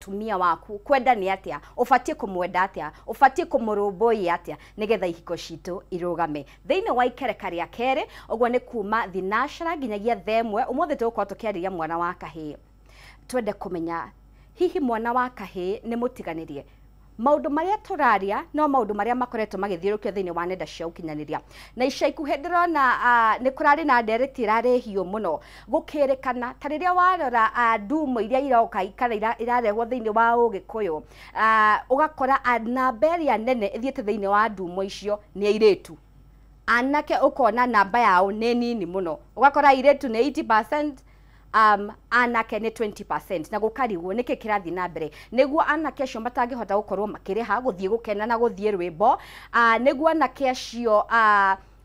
Mũtumia waku kwenda nĩ atĩa, ũbatiĩ kũmwenda atĩa, ũbatiĩ kũmũrũmbũiya atĩa, nĩgetha ihiko citũ irũgame. Thĩinĩ wa ikereka rĩa kerĩ, ũguo nĩ kuma thinashara nginyagia 1:00, ũmũthĩ tũgũkorwo tũkĩarĩria mwana wa kahĩĩ. Twende kũmenya hihi mwana wa kahĩĩ nĩ mũtiganĩrie. Maũndũ marĩa tũraria no maũndũ marĩa makoretwo magĩthiũrũrũkio thĩinĩ wa nenda cia ũkinyanĩria. Na ica ikuhĩ ndĩrona nĩ kũrarĩ na ndereti ĩrarĩ hiũ mũno, gũkĩrĩkana ta rĩrĩa warora ndumo iria iroka kana irarehwo thĩinĩ wa Ũgĩkũyũ, ũgakora namba ĩrĩa nene ĩthiĩte thĩinĩ wa ndumo icio nĩ airĩtu. Anake ũkona namba yao nĩ nini mũno, ũgakora airĩtu nĩ 80%, anake nĩ 20%. Na gũkarigwo nĩkĩ kĩrathiĩ na mbere, nĩguo anake acio matangĩhota gũkorwo makĩrĩha gũthiĩ gũkena na gũthiĩ rwĩmbo, nĩguo anake acio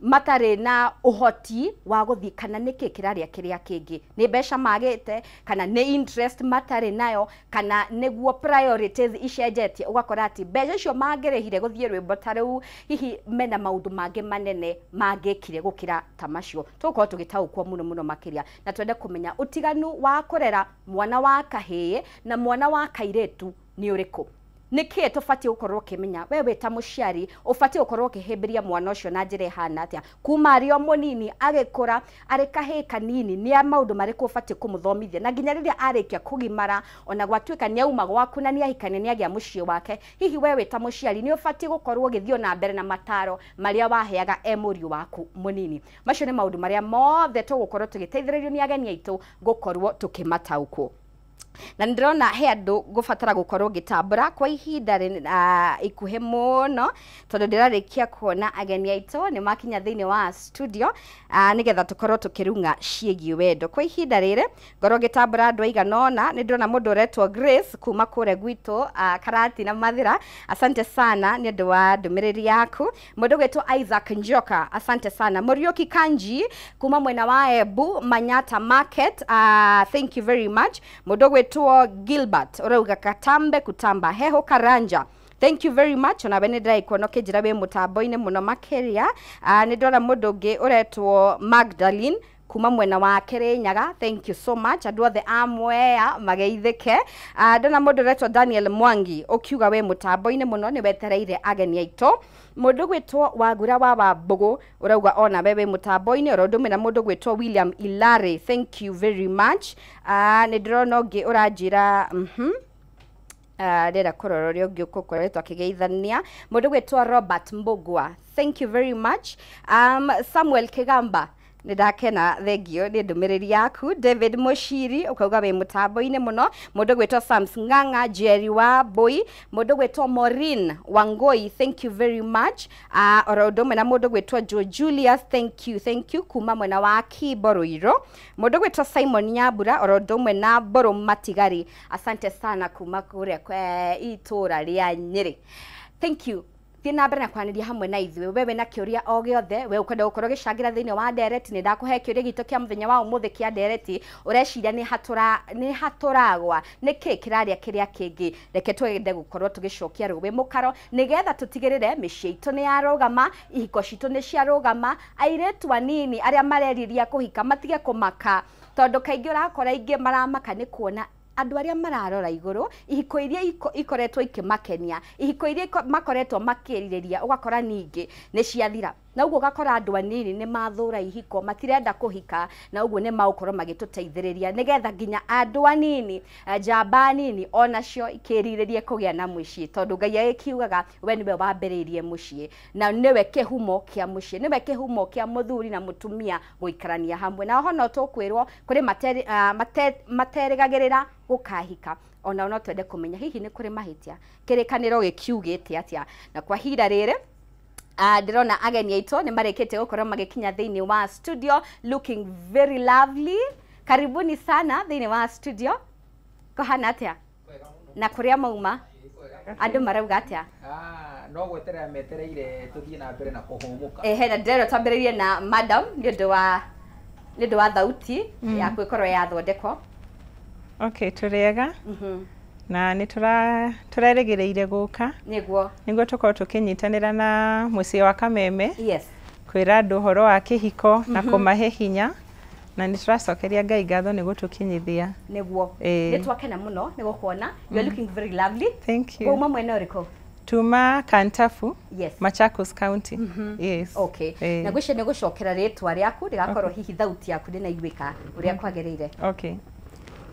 matarĩ na ũhoti wa gũthiĩ, kana nĩkĩ kĩrarĩa kĩrĩa kĩngĩ, nĩ mbeca magĩte, kana nĩ interest matarĩ nayo, kana nĩguo priorities icenjetie, ũgakora atĩ mbeca icio mangĩrĩhire gũthiĩ rwĩmbo ta rĩu, hihi mena maũndũ mangĩ manene mangĩkire gũkĩra ta macio. Tũgũkorwo tũgĩtaũkwo mũno mũno makĩria, na twende kũmenya ũtiganu wa kũrera mwana wa kahĩĩ na mwana wa kairĩtu nĩ ũrĩkũ. Nĩkĩ tũbatiĩ gũkorwo ũkĩmenya we wĩ ta mũciari ũbatiĩ gũkorwo ũkĩhĩmbĩria mwana ũcio na njĩra ĩhana atĩa kuma arĩ o mũnini, agĩkũra arĩ kahĩĩ kanini, nĩ maũndũ marĩkũ ũbatiĩ kũmũthomithia, na nginya rĩrĩa arĩkia kũgimara, ona gwatuĩka nĩ auma gwaku na nĩ ahikania, nĩ agĩa mũciĩ wake, hihi we wĩ ta mũciari nĩ ũbatiĩ gũkorwo ũgĩthiĩ na mbere na mataro marĩa waheaga e mũriũ waku mũnini? Macio nĩ maũndũ marĩa mothe tũgũkorwo tũgĩteithĩrĩrio nĩ ageni aitũ gũkorwo tũkĩmataũkwo. Na nĩ ndĩrona he andũ ngũbatara gũkorwo ngĩtambũra kwa ihinda ikuhĩ mũno, tondũ ndĩrarĩkia kuona ageni aitũ nĩ makinya thĩinĩ wa studio, nĩgetha tũkorwo tũkĩrung'a ciĩgiĩ wendo. Kwa ihinda rĩrĩ ngorwo ngĩtambũra andũ aigana ũna. Nĩ ndĩrona mũndũ ũretwo Grace kuma kũrĩa gwitũ Karati na Mathĩra, asante sana nĩ ũndũ wa ndũmĩrĩri yaku. Mũndũ ũgwĩtwo Isaac Njoka, asante sana. Mũriũki Kanji kuma mwena wa Embu, Manyata Market, thank you very much. Mũndũ ũgwĩtwo Gilbert ũrauga katambe kutamba heho karanja, thank you very much. Onawe nĩ ndĩraikuona ũkĩnjĩra wĩ mũtambo-inĩ mũno makĩria. Nĩ ndĩrona mũndũ ũngĩ ũretwo Magdalene kuma mwena wa Kirinyaga, thank you so much. Andũ othe a Mwea mageithĩke. Ndona mũndũ ũretwo Daniel Mwangi ũkiuga wĩ mũtambo-inĩ mũno, nĩ wetereire ageni aitũ. Mũndũ gwĩtwo Wagura wa Wambũgũ ũrauga onawe wĩ mũtambo-inĩ, oro ũndũ ũmwe na mũndũ gwĩtwo William Ilare, thank you very much. Nĩ ndĩrona ũngĩ ũranjĩra ndĩrenda kũrora ũrĩa ũngĩ ũkũkoretwo akĩgeithania. Mũndũ gwĩtwo Robert Mbugua, thank you very much. Samuel Kigamba, nĩ ndakena, thengio nĩ ndũmĩrĩri yaku. David Mushiri ũkauga wĩ mũtambo-inĩ mũno. Mũndũ gwĩtwo Sams Ng'ang'a, Jerry wa Mbui, mũndũ gwĩtwo Maureen Wangoi, thank you very much. Oro ũndũ ũmwe na mũndũ gwĩtwo Joe Julius, thank you, thank you, kuma mwena wa Kimbo Ruiru. Mũndũ gwĩtwo Simon Nyambura, oro ũndũ ũmwe na Mbũrũ Matigari, asante sana, kuma kũrĩa kwa itũra rĩa Nyĩrĩ, thank you. Thiĩ na mbere na kwaranĩria hamwe na ithuĩ. We wĩna kĩũria o gĩothe, we ũkwenda gũkorwo ũgĩcangĩra thĩinĩ wa ndereti, nĩ ndakũhe kĩũria gitũ kĩa mũthenya wa ũmũthĩ kĩa ndereti. Ũreciria nĩ hatũragwa, nĩkĩ kĩrarĩa kĩrĩa kĩngĩ? Reke twende gũkorwo tũgĩcokia rũĩ mũkaro, nĩgetha tũtigĩrĩre mĩciĩ itũ nĩ yarũgama, ihiko citũ nĩ ciarũgama, airĩtu anini arĩa mareriria kũhika matige kũmaka, tondũ kaingĩ ũrakora aingĩ maramaka nĩ kuona andũ arĩa mararora igũrũ, ihiko iria ikoretwo ikĩmakenia, ihiko iria makoretwo makĩrirĩria, ũgakora ningĩ nĩ ciathira. Na ũguo ũgakora andũ anini nĩ mathũra ihiko, matirenda kũhika. Na ũguo nĩ magũkorwo magĩtũteithĩrĩria, nĩgetha nginya andũ anini, njamba nini onacio ikĩrirĩrie kũgĩa na mũciĩ, tondũ Ngai agĩkiugaga we nĩwe wambĩrĩirie mũciĩ, na nĩwe kĩhumo kĩa mũciĩ, nĩwe kĩhumo kĩa mũthuri na mũtumia gũikarania hamwe. Na oho no tũkwĩrwo kũrĩ materĩgagĩrĩra gũkahika, ona no twende kũmenya hihi nĩ kũrĩ mahĩtia, kĩrĩkanĩro gĩkiugĩte atĩa. Na kwa ihinda rĩrĩ ndĩrona ageni aitũ nĩ marĩkĩtie gũkorwo magĩkinya thĩinĩ wa studio, looking very lovely. Karibuni sana thĩinĩ wa studio. Kũhana atĩa na kũrĩa mauma, andũ marauga atĩa? Ah, no gweterera metereire tũthiĩ na mbere na kũhũmũka. Ehe, na ndĩrerwo twambĩrĩrie na madam nĩ ũndũ wa thauti yaku ĩkorwo yathondekwo. Okay, tũrĩega na nĩ tũrerĩgĩrĩire gũka nĩguo tũkorwo tũkĩnyitanĩra na mũciĩ wa Kameme kwĩra andũ ũhoro wa kĩhiko na kũmahe hinya Na nĩ tũracokeria Ngai ngatho nĩ gũtũkinyithia. Nĩguo. Nĩ twakena mũno nĩ gũkuona. You are looking very lovely. Thank you. Wauma mwena ũrĩkũ? Tuma Kantafu. Yes. Machakos County. Yes. Okay. Na ngwĩciria nĩ gũcokera rĩtwa rĩaku rĩgakorwo hihi thauti yaku ndĩnaiguĩka ũrĩa kwagĩrĩire. Okay.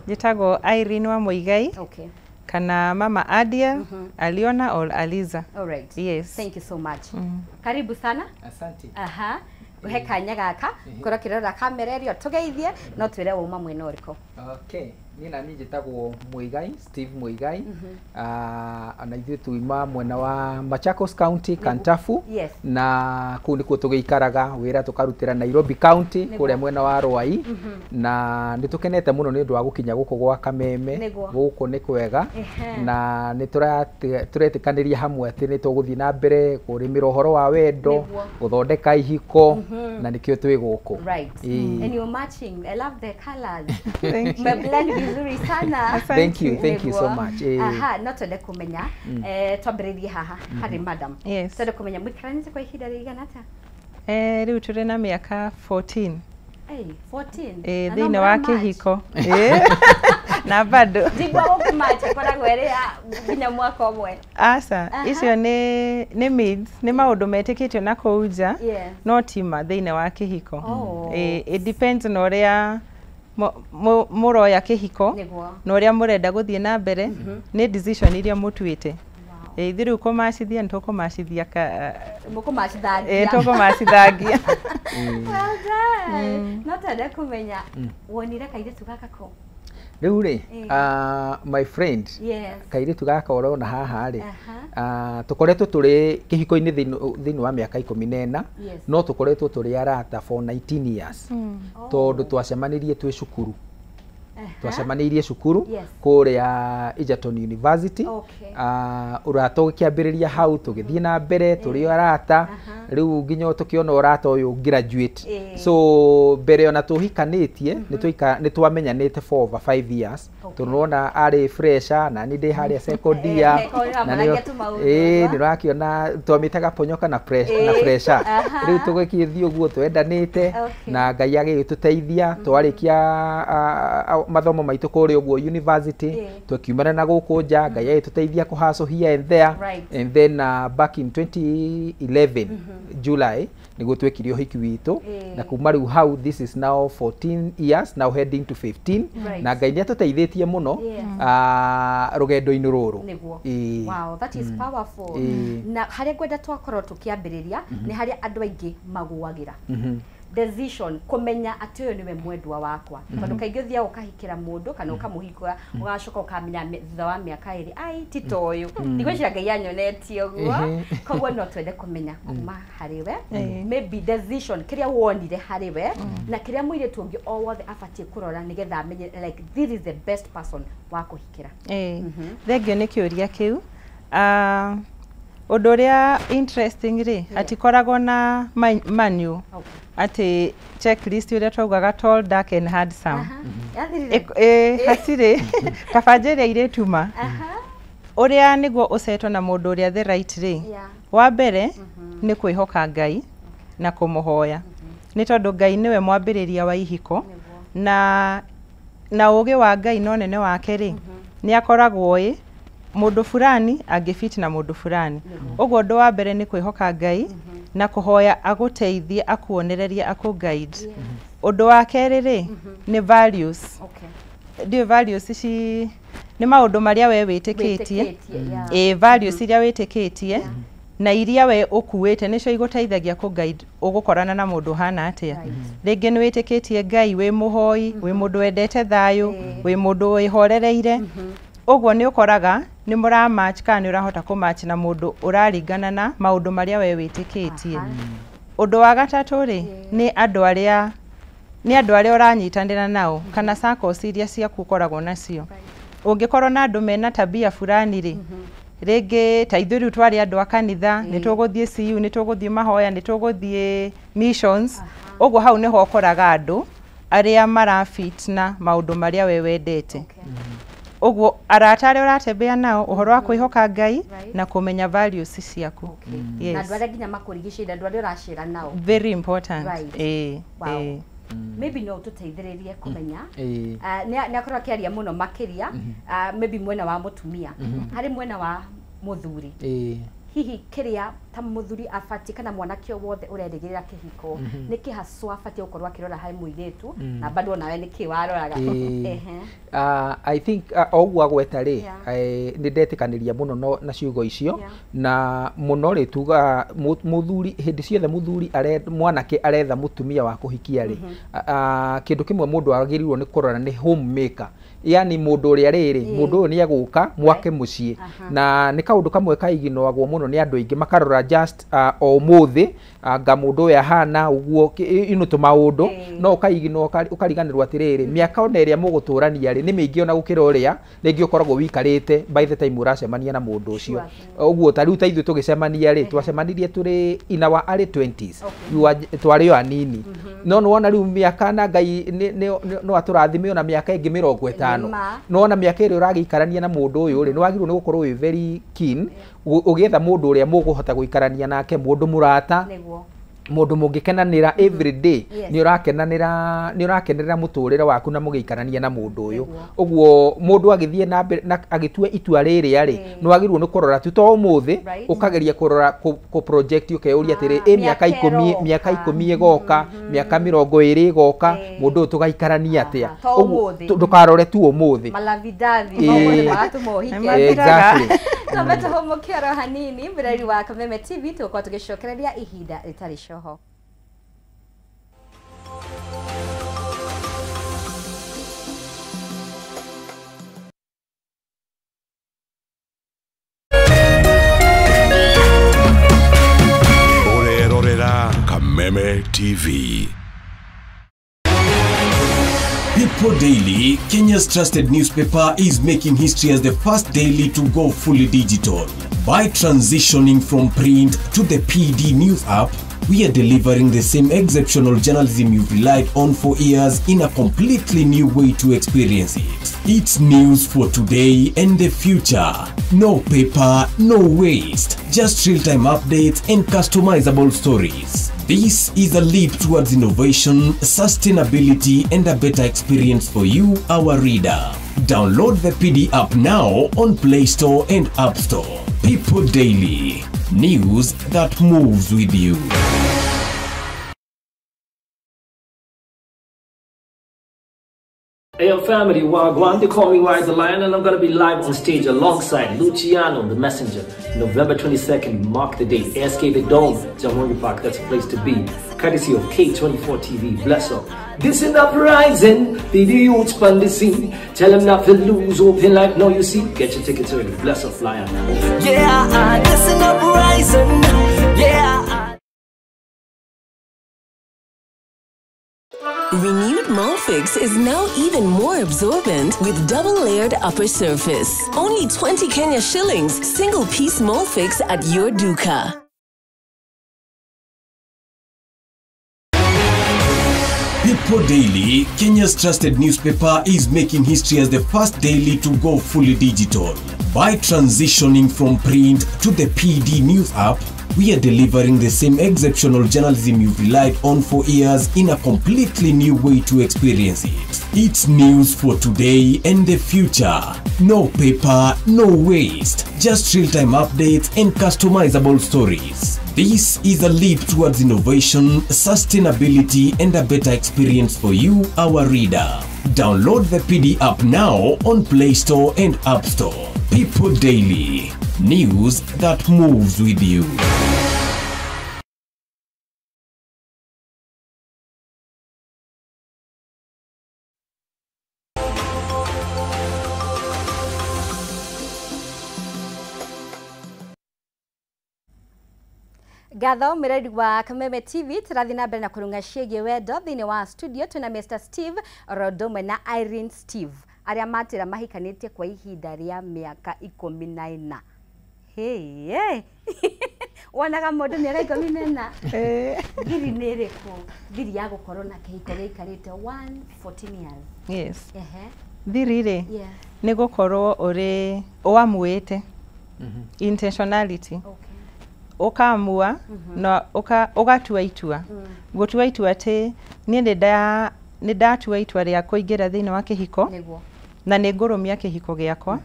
Njĩtagwo Irene wa Muigai. Okay. Kana Mama Adia, Aliona or Aliza. All right. Yes. Thank you so much. Karibu sana. Asante. Aha. Uhe kanya gaka korwo kĩrora kamera ĩrĩa tũgeithie no twĩre wauma mwena ũrĩkũ. Okay. Niĩ nani njĩtagwo Muigai, Steve Muigai. Na ithuĩ tuima mwena wa Machakos County, Kantafu. Yes. Na kũu nĩkuo tũgĩikaraga, wĩra tũkarutĩra Nairobi County, kũrĩa mwena wa Ruai. Na nĩ tũkenete mũno nĩ ũndũ wa gũkinya gũkũ gwa Kameme. Gũkũ nĩ kwega. Na nĩ tũretĩkanĩria hamwe atĩ nĩ tũgũthiĩ na mbere kũrĩmĩra ũhoro wa wendo, gũthondeka ihiko, na nĩkĩo twĩ gũkũ. Right. And you're matching. I love the colors. Thank you. Mmeblend vizuri sana. Thank you, thank you so much. Aha, no twende kũmenya twambĩrĩrie haha harĩ madam. Yes. Twende kũmenya mũikaranĩte kwa ihinda rĩigana atĩa? Rĩu tũrĩ na mĩaka 14. Hey, 14. Thĩinĩ wa kĩhiko. Na bado. Ndigua gũkũmatch ĩkoragwo ĩrĩ ya nginya mwaka ũmwe. Aca, icio nĩ myths, nĩ maũndũ metĩkĩtio na kũu nja, no ti ma thĩinĩ wa kĩhiko. It depends na ũrĩa mũroya kĩhiko na ũrĩa mũrenda gũthiĩ na mbere, nĩ decision iria mũtuĩte. Ithuĩ rĩu kũmacithia nĩ tũkũmacithia mũkũmacithangia. Tũkũmacithangia. Well done. No twende kũmenya wonire kairĩtu gaka kũ? Rĩu rĩ, my friend, kairĩtu gaka ũrona haha rĩ, tũkoretwo tũrĩ kĩhiko-inĩ thĩinĩ wa mĩaka 14, no tũkoretwo tũrĩ arata for 19 years. Tondũ twacemanirie twĩ cukuru. Twacemanirie cukuru kũrĩa Egerton University. Ũrata ũgĩkĩambĩrĩria hau, tũgĩthiĩ na mbere tũrĩ arata, rĩu nginya tũkĩona ũrata ũyũ graduate. So mbere ona tũhikanĩtie nĩ twamenyanĩte for over 5 years. Tondũ nĩwona arĩ fresher na niĩ ndĩ harĩa second year. Nĩ ũrakĩona twamĩtaga ponyoka na fresher. Rĩu tũgĩkĩthiĩ ũguo twendanĩte na Ngai agĩgĩtũteithia twarĩkia mathomo maitũ kũrĩa ũguo university, tũkiumana na gũkũ nja, Ngai agĩtũteithia kũhustle here and there. And then back in 2011 July nĩguo twekire ũhiki witũ, na kuma rĩu hau this is now 14 years, now heading to 15. Na Ngai nĩ atũteithĩtie mũno rũgendo-inĩ rũrũ. Wow, that is powerful. Na harĩa ngwenda twakorwo tũkĩambĩrĩria nĩ harĩa andũ aingĩ magũagĩra. Decision kũmenya atĩ ũyũ nĩwe mwendwa wakwa, tondũ kaingĩ ũthiaga ũkahikĩra mũndũ kana ũkamũhikũra ũgacoka ũkamenya thutha wa mĩaka ĩrĩ ai ti ta ũyũ, ndigwĩciria Ngai anyonetie ũguo. Koguo no twende kũmenya kuma harĩ we maybe decision kĩrĩa wonire harĩ we na kĩrĩa mũirĩtu ũngĩ o wothe abatiĩ kũrora nĩgetha amenye like this is the best person wa kũhikĩra. Thengio nĩ kĩũria kĩu. Ũndũ ũrĩa interesting rĩ, hatikoragwo na manu atĩ checklist ũrĩa twaugaga tall, dark and handsome. Hatirĩ kaba njĩre airĩtu ma ũrĩa nĩguo ũcetwo na mũndũ ũrĩa the right rĩ, wa mbere nĩ kwĩhoka Ngai na kũmũhoya, nĩ tondũ Ngai nĩwe mwambĩrĩria wa ihiko, na ũgĩ wa Ngai na ũnene wake rĩ, nĩ akoragwo ĩ mũndũ fulani angĩfit na mũndũ fulani. Ũguo ũndũ wa mbere nĩ kwĩhoka Ngai na kũhoya agũteithie, akuonererie, akũ guide. Ũndũ wa kerĩ rĩ, nĩ values. Ndiũĩ values ici nĩ maũndũ marĩa we wĩtĩkĩtie. Values iria wĩtĩkĩtie na iria we ũkuĩte nĩcio igũteithagia kũ guide ũgũkorana na mũndũ ũhana atĩa. Rĩngĩ nĩ wĩtĩkĩtie Ngai, wĩ mũhoi, wĩ mũndũ wendete thayũ, wĩ mũndũ wĩhorereire. Ũguo nĩ ũkoraga nĩ mũramatch kana nĩ ũrahota kũmatch na mũndũ ũraringana na maũndũ marĩa we wĩtĩkĩtie. Ũndũ wa gatatũ rĩ, nĩ andũ arĩa ũranyitanĩra nao kana circles iria ciaku ũkoragwo nacio. Ũngĩkorwo na andũ mena tabia fulani rĩ, rĩngĩ ta ithuĩ rĩu twarĩ andũ a kanitha, nĩ tũgũthiĩ CU, nĩ tũgũthiĩ mahoya, nĩ tũgũthiĩ missions. Ũguo hau nĩho ũkoraga andũ arĩa marafit na maũndũ marĩa we wendete. Ũguo arata arĩa ũratembea nao, ũhoro wa kwĩhoka Ngai na kũmenya values ciaku. Na andũ arĩa nginya makũrigicĩirie, andũ arĩa ũracera nao. Very important. Maybe no tũteithĩrĩrie kũmenya nĩ akorwo akĩaria mũno makĩria, maybe mwena wa mũtumia harĩ mwena wa mũthuri, hihi kĩrĩa ta mũthuri abatiĩ kana mwanake wothe ũrerĩgĩrĩra kĩhiko nĩkĩ haswa abatiĩ gũkorwo akĩrora harĩ mũirĩtu, na bado nawe nĩkĩ waroraga? I think o ũguo agweta rĩ, nĩ ndetĩkanĩria mũno na ciugo icio, na mũno rĩ tuga mũthuri hĩndĩ ciothe mũthuri mwanake aretha mũtumia wa kũhikia rĩ, kĩndũ kĩmwe mũndũ agĩrĩirwo nĩ kũrora nĩ homemaker, yani mũndũ ũrĩa rĩrĩ mũndũ ũyũ nĩ egũka mwake mũciĩ, na nĩ kaũndũ kamwe kaiginoagwo mũno nĩ andũ aingĩ makarora just o ũmũthĩ anga mũndũ ũyũ ahana ũguo ino tũmaũndũ, no ũkaigino ũkariganĩrwo atĩrĩrĩ mĩaka ona ĩrĩa mũgũtũrania rĩ nĩ mĩingĩ ona gũkĩra ũrĩa rĩngĩ ũkoragwo wĩikarĩte by the time ũracemania na mũndũ ũcio. Ũguo ta rĩu ta ithuĩ tũgĩcemania rĩ, twacemanirie tũrĩ in our early 20s, twarĩ o anini, no nĩwona rĩu mĩaka na Ngai no atũrathime ona mĩaka ĩngĩ 50, no ona mĩaka ĩrĩa ũragĩikarania na mũndũ ũyũ rĩ, nĩwagĩrĩirwo nĩ gũkorwo wĩ very keen ũgĩetha mũndũ ũrĩa mũkũhota gũikarania nake, mũndũ mũrata, mũndũ mũngĩkenanĩra every day, nĩ ũrakenanĩra, nĩ ũrakenerera mũtũrĩre waku na mũgĩikarania na mũndũ ũyũ. Ũguo mũndũ agĩthiĩ na mbere na agĩtua itua rĩrĩa rĩ, nĩ wagĩrĩirwo nĩ kũrora tu to ũmũthĩ, ũkageria kũrora kũ project, ũkeyũria atĩrĩ, ĩ mĩaka 10, mĩaka 10 ĩgoka, mĩaka 20 ĩgoka, mũndũ ũyũ tũgaikarania atĩa? Ũguo ndũkarore tu ũmũthĩ. Exactly. Twambe tũhũmũke oro hanini, mũrori wa Kameme TV, tũgũkorwo tũgĩcokereria ihinda rĩtarĩ coho. Ũrerorera Kameme TV. People Daily, Kenya's trusted newspaper, is making history as the first daily to go fully digital. By transitioning from print to the PD News app, we are delivering the same exceptional journalism you've relied on for years in a completely new way to experience it. It's news for today and the future. No paper, no waste, just real-time updates and customizable stories. This is a leap towards innovation, sustainability, and a better experience for you, our reader. Download the PD app now on Play Store and App Store. People Daily, news that moves with you. Hey, yo, family, Wagwan, they call me Wise the Lion, and I'm gonna be live on stage alongside Luciano, the Messenger, November 22nd, mark the date, ASK The Dome, Jamhuri Park, that's a place to be. Courtesy of K24 TV, bless up. This is uprising, be the youth on the scene. Tell them not to lose hope in life, now you see. Get your tickets early, bless up, Lion. Yeah, this is uprising, yeah. Renewed Molfix is now even more absorbent with double-layered upper surface. Only 20 Kenya shillings, single-piece Molfix at your duka. People Daily, Kenya's trusted newspaper, is making history as the first daily to go fully digital. By transitioning from print to the PD News app, we are delivering the same exceptional journalism you've relied on for years in a completely new way to experience it. It's news for today and the future. No paper, no waste, just real-time updates and customizable stories. This is a leap towards innovation, sustainability, and a better experience for you, our reader. Download the PD app now on Play Store and App Store. People Daily, news that moves with you. Ngatho mwĩrori wa Kameme TV, tũrathiĩ na mbere na kũrũnga ciĩgiĩ wendo. Thĩinĩ wa studio twĩna Mr Steve oro ũndũ ũmwe na Irene Steve, arĩa matĩra mahikanĩtie kwa ihinda rĩa mĩaka 14. Hey, wonaga mũndũ mĩaka 14, thiri nĩ ĩrĩkũ thiri ya gũkorwo na kĩhiko gĩikarĩte 114 years? Yes. Thiri rĩ, nĩ gũkorwo ũrĩ ũamuĩte, intentionality. Ũkamua na ũgatua itua. Gũtua itua atĩ niĩ nĩ ndatua itua rĩa kũingĩra thĩinĩ wa kĩhiko na nĩ ngũrũmia kĩhiko gĩakwa,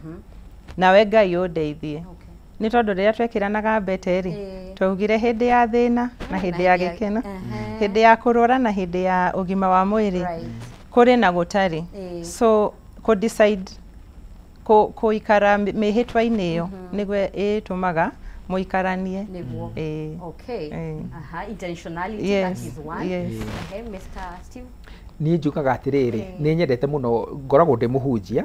nawe Ngai ũndeithie. Nĩ tondũ rĩrĩa twekĩranaga mbete rĩ, twaugire hĩndĩ ya thĩna na hĩndĩ ya gĩkeno, hĩndĩ ya kũrwara na hĩndĩ ya ũgima wa mwĩrĩ, kũrĩ na gũtarĩ. So kũ decide kũikara mĩhĩtwa-inĩ ĩyo nĩguo ĩtũmaga mũikaranie. Okay. Intentionality, that is one. Yes. Mr. Steve? Niĩ njugaga atĩrĩrĩ, nĩ nyendete mũno, ngoragwo ndĩ mũhunjia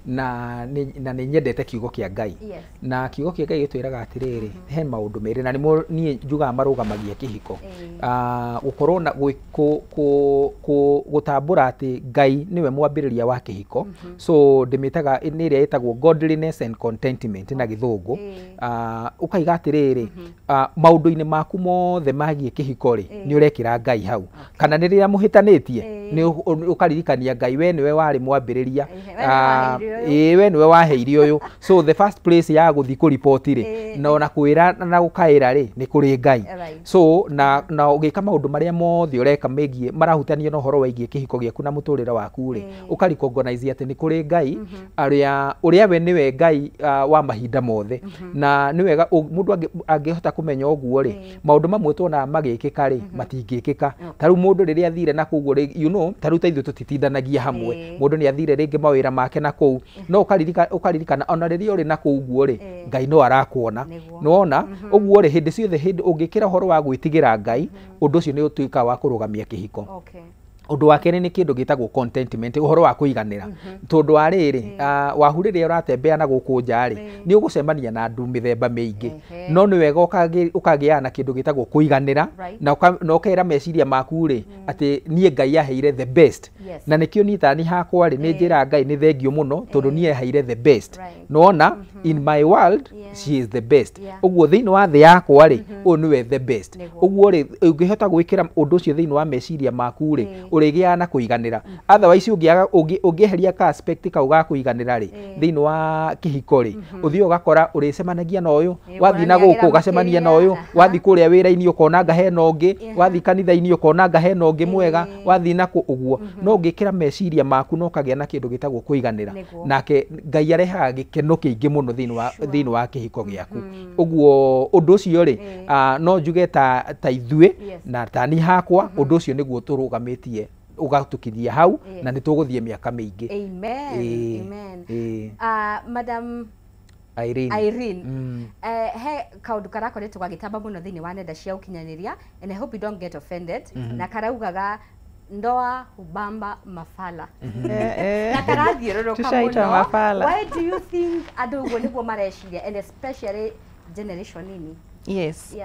na nĩ nyendete kiugo kĩa Ngai. Na kiugo kĩa Ngai gĩtwĩraga atĩrĩrĩ, he maũndũ merĩ na nĩmo niĩ njugaga marũgamagia kĩhiko. Gũkorwo na gũtambũra atĩ Ngai nĩwe mwambĩrĩria wa kĩhiko. So ndĩmĩtaga nĩ ĩrĩa ĩtagwo godliness and contentment na gĩthũngũ. Ũkaiga atĩrĩrĩ, maũndũ-inĩ maku mothe magiĩ kĩhiko rĩ, nĩ ũrekĩra Ngai hau. Kana nĩ rĩrĩa mũhĩtanĩtie, nĩ ũkaririkania Ngai we nĩwe warĩ mwambĩrĩria, we nĩwe waheire ũyũ. So the first place ya gũthiĩ kũripoti rĩ, na ona kwĩra na gũkaĩra rĩ, nĩ kũrĩ Ngai. So na ũgĩka maũndũ marĩa mothe ũreka megiĩ marahutania na ũhoro wĩgiĩ kĩhiko gĩaku na mũtũrĩre waku rĩ, ũkarecognize atĩ nĩ kũrĩ Ngai ũrĩa we nĩwe Ngai wa mahinda mothe. Na nĩ wega mũndũ angĩhota kũmenya ũguo rĩ, maũndũ mamwe tuonaga magĩkĩka rĩ, matingĩkĩka. Ta rĩu mũndũ rĩrĩa athire na kũu rĩ, you know, ta rĩu ta ithuĩ tũtitindanagia hamwe, mũndũ nĩ athire rĩngĩ mawĩra make na kũu, no ũkaririkana ona rĩrĩa ũrĩ na kũu ũguo rĩ, Ngai no arakuona. Nĩwona ũguo rĩ, hĩndĩ ciothe hĩndĩ ũngĩkĩra ũhoro wa gwĩtigĩra Ngai, ũndũ ũcio nĩ ũtuĩkaga wa kũrũgamia kĩhiko. Ũndũ wa kerĩ nĩ kĩndũ gĩtagwo contentment, ũhoro wa kũiganĩra. Tondũ wa rĩrĩ, wahu rĩrĩa ũratembea na gũkũ nja rĩ, nĩ ũgũcemania na andũ mĩthemba mĩingĩ. No nĩ wega ũkagĩa na kĩndũ gĩtagwo kũiganĩra, na ũkera meciria maku rĩ, atĩ niĩ Ngai aheire the best. Na nĩkĩo niĩ tani hakwa rĩ, nĩ njĩra Ngai nĩ thengio mũno, tondũ niĩ aheire the best. Nĩwona, in my world she is the best. Ũguo thĩinĩ wa thĩ yakwa rĩ, ũyũ nĩwe the best. Ũguo rĩ, ũngĩhota gwĩkĩra ũndũ ũcio thĩinĩ wa meciria maku rĩ, ũrĩgĩaga na kũiganĩra. Otherwise ũngĩeheria ka aspect kau ga kũiganĩra rĩ, thĩinĩ wa kĩhiko rĩ, ũthiĩ ũgakora ũrĩcemanagia na ũyũ, wathiĩ na gũkũ ũgacemania na ũyũ, wathiĩ kũrĩa wĩra-inĩ ũkona anga hena ũngĩ, wathiĩ kanitha-inĩ ũkona anga hena ũngĩ mwega, wathiĩ na kũ ũguo. No ũngĩkĩra meciria maku na ũkagĩa na kĩndũ gĩtagwo kũiganĩra, nake Ngai arehaga gĩkeno kĩingĩ mũno thĩinĩ wa kĩhiko gĩaku. Ũguo ũndũ ũcio rĩ, no njuge ta ithuĩ na tani hakwa, ũndũ ũcio nĩguo tũrũgamĩtie ũgatukithia hau, na nĩ tũgũthiĩ mĩaka mĩingĩ. Amen. Amen. Madam Irene, he kaũndũ karakoretwo gagĩtamba mũno thĩinĩ wa nenda cia ũkinyanĩria, and I hope you don't get offended, na karaugaga ndoa hubamba mafala. Na karathiũrũrũka mũno. Why do you think andũ ũguo nĩguo mareciria, and especially generation nini? Yes.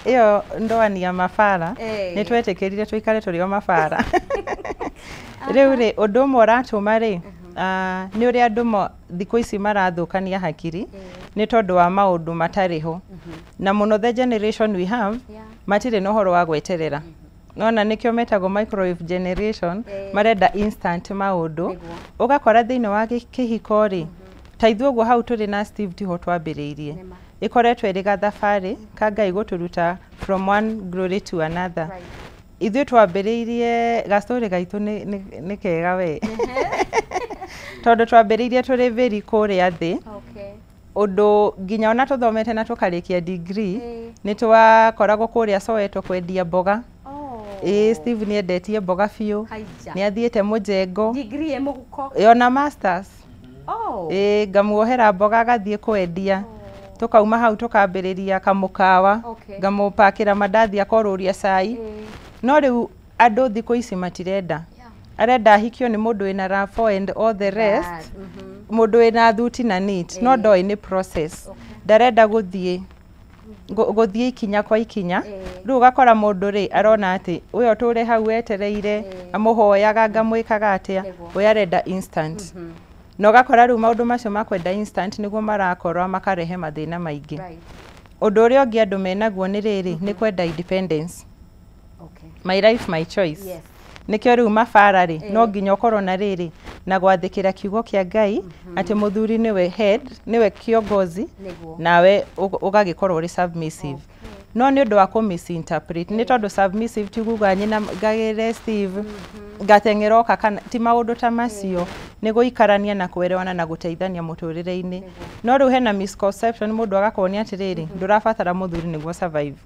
Ĩyo ndoa ni ya mabara. Nĩ twetĩkĩrire tũikare tũrĩ o mabara. Rĩu rĩ, ũndũ ũmwe ũratũma rĩ, nĩ ũrĩa andũ thikũ ici marathũkania hakiri, nĩ tondũ wa maũndũ matarĩ ho. Na mũno the generation we have, matirĩ na ũhoro wa gweterera. Nona nĩkĩo metagwo microwave generation, marenda instant maũndũ. Ũgakora thĩinĩ wa kĩhiko rĩ, ta ithuĩ ũguo hau tũrĩ na Steve tiho twambĩrĩirie. Ĩkoretwo ĩrĩ gathabarĩ ka Ngai gũtũruta from one glory to another. Ithuĩ twambĩrĩirie gastorĩ gaitũ nĩ kega we. Tondũ twambĩrĩirie tũrĩ very kũrĩa thĩ. Ũndũ nginya ona tũthomete na tũkarĩkia degree, nĩ twakoragwo kũrĩa Soweto kwendia mboga. Steve nĩ endetie mboga biũ. Nĩ athiĩte mũjengo. Degree ĩ mũhuko. Ona masters. Ngamuohera mboga agathiĩ kwendia. Tukauma hau tukambĩrĩria kamũkawa, ngamũpakĩra mandathi akorũria cai. No rĩu andũ thikũ ici matirenda. Arenda ahikio nĩ mũndũ wĩna RAV4 and all the rest, mũndũ wĩna thuti na neat, no ndoĩ nĩ process. Ndarenda gũthiĩ ikinya kwa ikinya. Rĩu ũgakora mũndũ rĩ arona atĩ ũyũ tũre hau etereire, amũhoyaga ngamwĩkaga atĩa, ũyũ arenda instant. Na ũgakora rĩu maũndũ macio ma kwenda instant nĩguo marakorwo makarehe mathĩna maingĩ. Ũndũ ũrĩa ũngĩ andũ menaguo nĩ rĩrĩ, nĩ kwenda independence. My life, my choice. Nĩkĩo rĩu mabara rĩ, no nginya ũkorwo na rĩrĩ, na gwathĩkĩra kiugo kĩa Ngai, atĩ mũthuri nĩwe head, nĩwe kiongozi, nawe ũgagĩkorwo ũrĩ submissive. No nĩ ũndũ wa kũ misinterpret, nĩ tondũ submissive ti kuga nyina ngagĩre Steve ngateng'era oka, kana ti maũndũ ta macio, nĩ gũikarania na kwerewana na gũteithania mũtũrĩre-inĩ. No rĩu hena misconception, mũndũ agakuonia atĩrĩrĩ, ndũrabatara mũthuri nĩguo survive.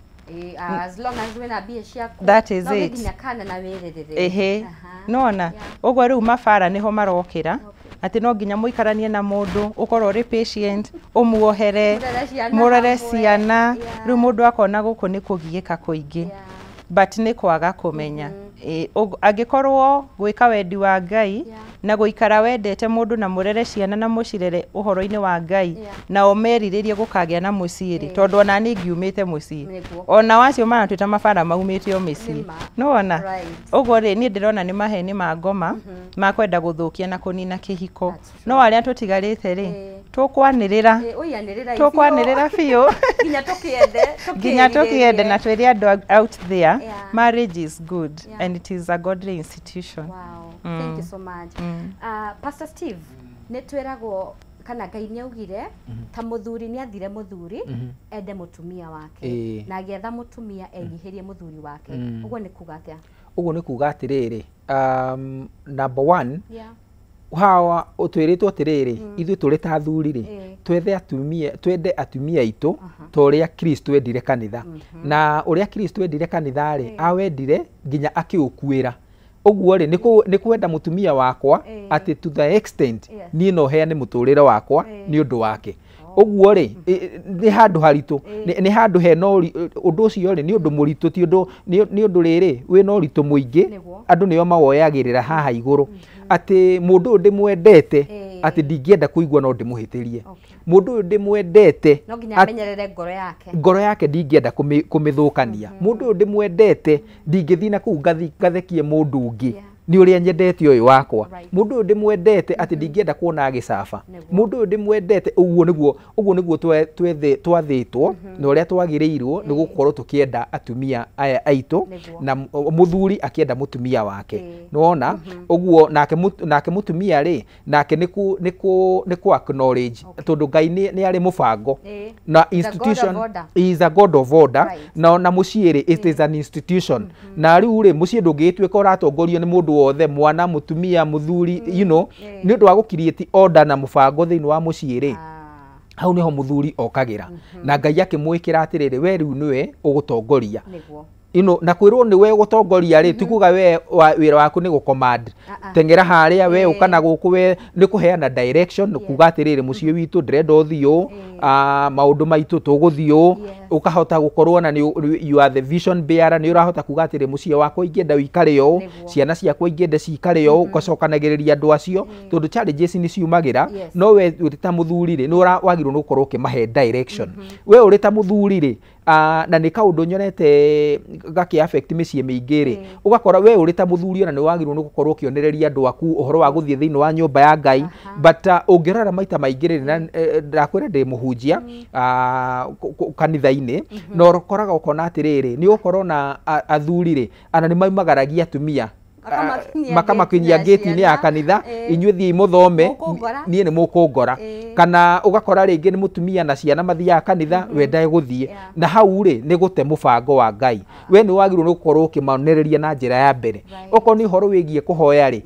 As long as wĩna mbia ciaku. That is no it. Nginya kana na wĩrĩrĩre. Ĩhĩ, nona ũguo rĩu mabara nĩho marokĩra, atĩ no nginya mũikaranie na mũndũ, ũkorwo ũrĩ patient, ũmuohere, mũrere ciana. Rĩu mũndũ akona gũkũ nĩ kũgiĩka kũingĩ, but nĩ kwaga kũmenya. Angĩkorwo gwĩka wendi wa Ngai na gũikara wendete mũndũ na mũrere ciana na mũcirere ũhoro-inĩ wa Ngai, nao merirĩrie gũkagĩa na mũciĩ rĩ, tondũ ona niĩ ngiumĩte mũciĩ, ona wacio maratwĩta mabara maumĩte o mĩciĩ, nĩwona ũguo rĩ, niĩ ndĩrona nĩ maheni ma ngoma ma kwenda gũthũkia na kũnina kĩhiko. No arĩa tũtigarĩte rĩ, tũkwanĩrĩra biũ nginya tũkĩende na twĩre andũ out there, marriage is good and it is a godly institution. Wow. Thank you so much. Pastor Steve, nĩ twĩragwo kana Ngai nĩ augire ta mũthuri nĩ athire mũthuri ende mũtumia wake, na agĩetha mũtumia enyihĩrie mũthuri wake. Ũguo nĩ kuga atĩa? Ũguo nĩ kuga atĩrĩrĩ, number one, hawa ũtwĩrĩtwo atĩrĩrĩ, ithuĩ tũrĩ ta athuri rĩ, twende atumia aitũ ta ũrĩa Kristo endire kanitha. Na ũrĩa Kristo endire kanitha rĩ, awendire nginya akĩũkuĩra. Ũguo rĩ, nĩ kwenda mũtumia wakwa atĩ to the extent niĩ no heane mũtũrĩre wakwa nĩ ũndũ wake. Ũguo rĩ, nĩ handũ haritũ, nĩ handũ hena ũndũ ũcio rĩ, nĩ ũndũ mũritũ, ti ũndũ, nĩ ũndũ rĩrĩ wĩna ũritũ mũingĩ, andũ nĩo mawoyagĩrĩra haha igũrũ, atĩ mũndũ ũyũ ndĩmwendete atĩ ndingĩenda kũigua no ndĩmũhĩtĩrie, mũndũ ũyũ ndĩmwendete no nginya amenyerere ngoro yake, ngoro yake ndingĩenda kũmĩthũkania, mũndũ ũyũ ndĩmwendete ndingĩthiĩ na kũu ngathekie mũndũ ũngĩ nĩ ũrĩa nyendete ũyũ wakwa, mũndũ ũyũ ndĩmwendete atĩ ndingĩenda kuona agĩcaba, mũndũ ũyũ ndĩmwendete. Ũguo nĩguo twathĩtwo na ũrĩa twagĩrĩirwo nĩ gũkorwo tũkĩenda atumia aya aitũ, na mũthuri akĩenda mũtumia wake, nĩwona ũguo. Nake mũtumia rĩ, nake nĩ kũ acknowledge, tondũ Ngai nĩ arĩ mũbango na institution, is a God of order, na mũciĩ rĩ, it is an institution. Na rĩu rĩ, mũciĩ ndũngĩgĩtuĩka ũratongorio nĩ mũndũ wothe, mwana, mũtumia, mũthuri, you know, nĩ ũndũ wa gũkiriĩti order na mũbango thĩinĩ wa mũciĩ rĩ, hau nĩho mũthuri okagĩra, na Ngai akĩmwĩkĩra atĩrĩrĩ, we rĩu nĩwe ũgũtongoria. Na kwĩrwo nĩwe ũgũtongoria rĩ, ti kuga we wĩra waku nĩ gũcommand, teng'era harĩa, we ũka na gũkũ, we nĩ kũheana direction, nĩ kuga atĩrĩrĩ, mũciĩ witũ ndĩrenda ũthiĩ ũũ, maũndũ maitũ tũgũthiĩ ũũ, ũkahota gũkorwo na you are the vision bearer, nĩ ũrahota kuga atĩrĩ, mũciĩ wakwa ingĩenda ũikare ũũ, ciana ciakwa ingĩenda cikare ũũ, ũgacokanagĩrĩria andũ acio, tondũ challenges nĩ ciumagĩra, no we ũrĩ ta mũthuri rĩ, nĩ wagĩrĩirwo nĩ gũkorwo ũkĩmahe direction. We ũrĩ ta mũthuri rĩ, na nĩ kaũndũ nyonete gakĩ affect mĩciĩ mĩingĩ rĩ, ũgakora we ũrĩ ta mũthuri ona nĩ wagĩrĩirwo nĩ gũkorwo ũkĩonereria andũ aku ũhoro wa gũthiĩ thĩinĩ wa nyũmba ya Ngai, but ũngĩrora maita maingĩ rĩ, na ndakwĩra ndĩ mũhunjia kanitha-inĩ, na ũkoraga ũkona atĩrĩrĩ, nĩ ũkorwo na athuri rĩ, ana nĩ maumagaragia atumia makamakinyia gate-inĩ ya kanitha, inyuĩ thiĩi mũthome, niĩ nĩ mũkũngora. Kana ũgakora rĩngĩ nĩ mũtumia na ciana mathiaga kanitha, we ndegũthiĩ, na hau rĩ, nĩ gũte mũbango wa Ngai. We nĩ wagĩrĩirwo nĩ gũkorwo ũkĩmonereria na njĩra ya mbere. Okorwo nĩ ũhoro wĩgiĩ kũhoya rĩ,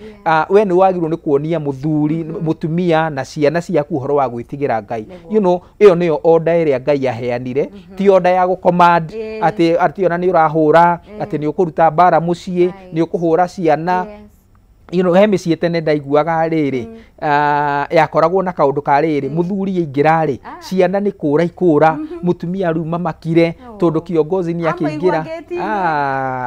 we nĩ wagĩrĩirwo nĩ kuonia mũthuri, mũtumia na ciana ciaku ũhoro wa gwĩtigĩra Ngai. You know, ĩyo nĩyo order ĩrĩa Ngai aheanire, ti order ya gũcommand atĩ ona nĩ ũrahũra, atĩ nĩ ũkũruta mbara mũciĩ, nĩ ũkũhũra ciana. You know, he mĩciĩ tene ndaiguaga rĩrĩ, yakoragwo na kaũndũ ka rĩrĩ, mũthuri aingĩra rĩ, ciana nĩ kũra ikũra, mũtumia rĩu mamakire, tondũ kiongozi nĩ akĩingĩra.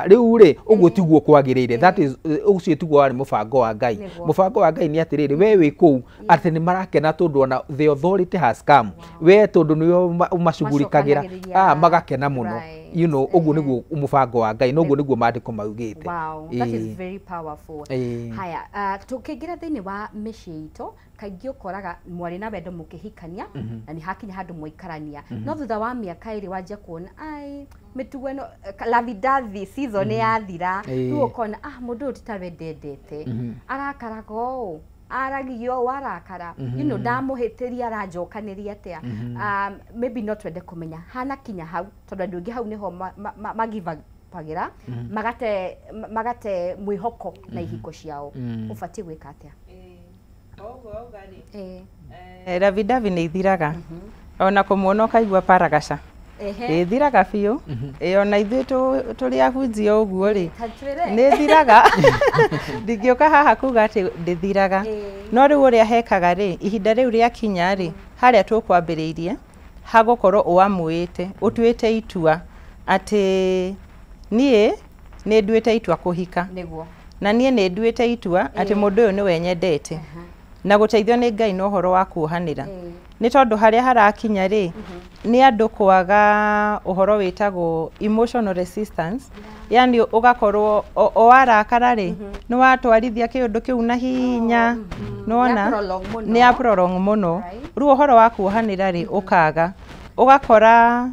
Rĩu rĩ, ũguo tiguo kwagĩrĩire. That is, ũcio tiguo warĩ mũbango wa Ngai. Mũbango wa Ngai nĩ atĩrĩrĩ, we wĩ kũu atĩ nĩ marakena tondũ ona the authority has come, we tondũ nĩwe ũmacugurikagĩra, magakena mũno. You know, ũguo nĩguo mũbango wa Ngai, na ũguo nĩguo maandĩko maugĩte. Wow, that is very powerful. Haya, tũkĩingĩra thĩinĩ wa mĩciĩ itũ, kaingĩ ũkoraga mwarĩ na wendo mũkĩhikania, na nĩ hakinya handũ mwaikarania, no thutha wa mĩaka ĩrĩ wanjia kuona ai mĩtugo ĩno lavidathi season yathira, rĩu ũkona mũndũ ũyũ ti ta we ndendete, arakaraga ũũ, Aragio warakara, you know, ndamuhĩtĩria aranjokanĩria atĩa. Maybe no twende kũmenya hana kinya hau, tondũ andũ aingĩ hau nĩho magivapagira magate mwĩhoko na ihiko ciao. Ũbatiĩ gwĩka atĩa? Ravidavi nĩ ithiraga, ona kũmuona ũkaigua paragaca. Ĩthiraga biũ. Ona ithuĩ tũrĩ ahunjia ũguo rĩ, nĩ ĩthiraga. Ndingĩũka haha kuga atĩ ndĩthiraga, no rĩu ũrĩa hekaga rĩ, ihinda rĩu rĩakinya rĩ, harĩa tũkwambĩrĩirie hagũkorwo ũamuĩte, ũtuĩte itua atĩ niĩ nĩ nduĩte itua kũhika, na niĩ nĩ nduĩte itua atĩ mũndũ ũyũ nĩwe nyendete, na gũteithio nĩ Ngai na ũhoro wa kuohanĩra. Nĩ tondũ harĩa harakinya rĩ, nĩ andũ kwaga ũhoro wĩtagwo emotional resistance, yani ũgakorwo o warakara rĩ, nĩ watwarithia kĩũndũ kĩu na hinya, nĩwona nĩ ya prolong mũno. Rĩu ũhoro wa kuohanĩra rĩ, ũkaga, ũgakora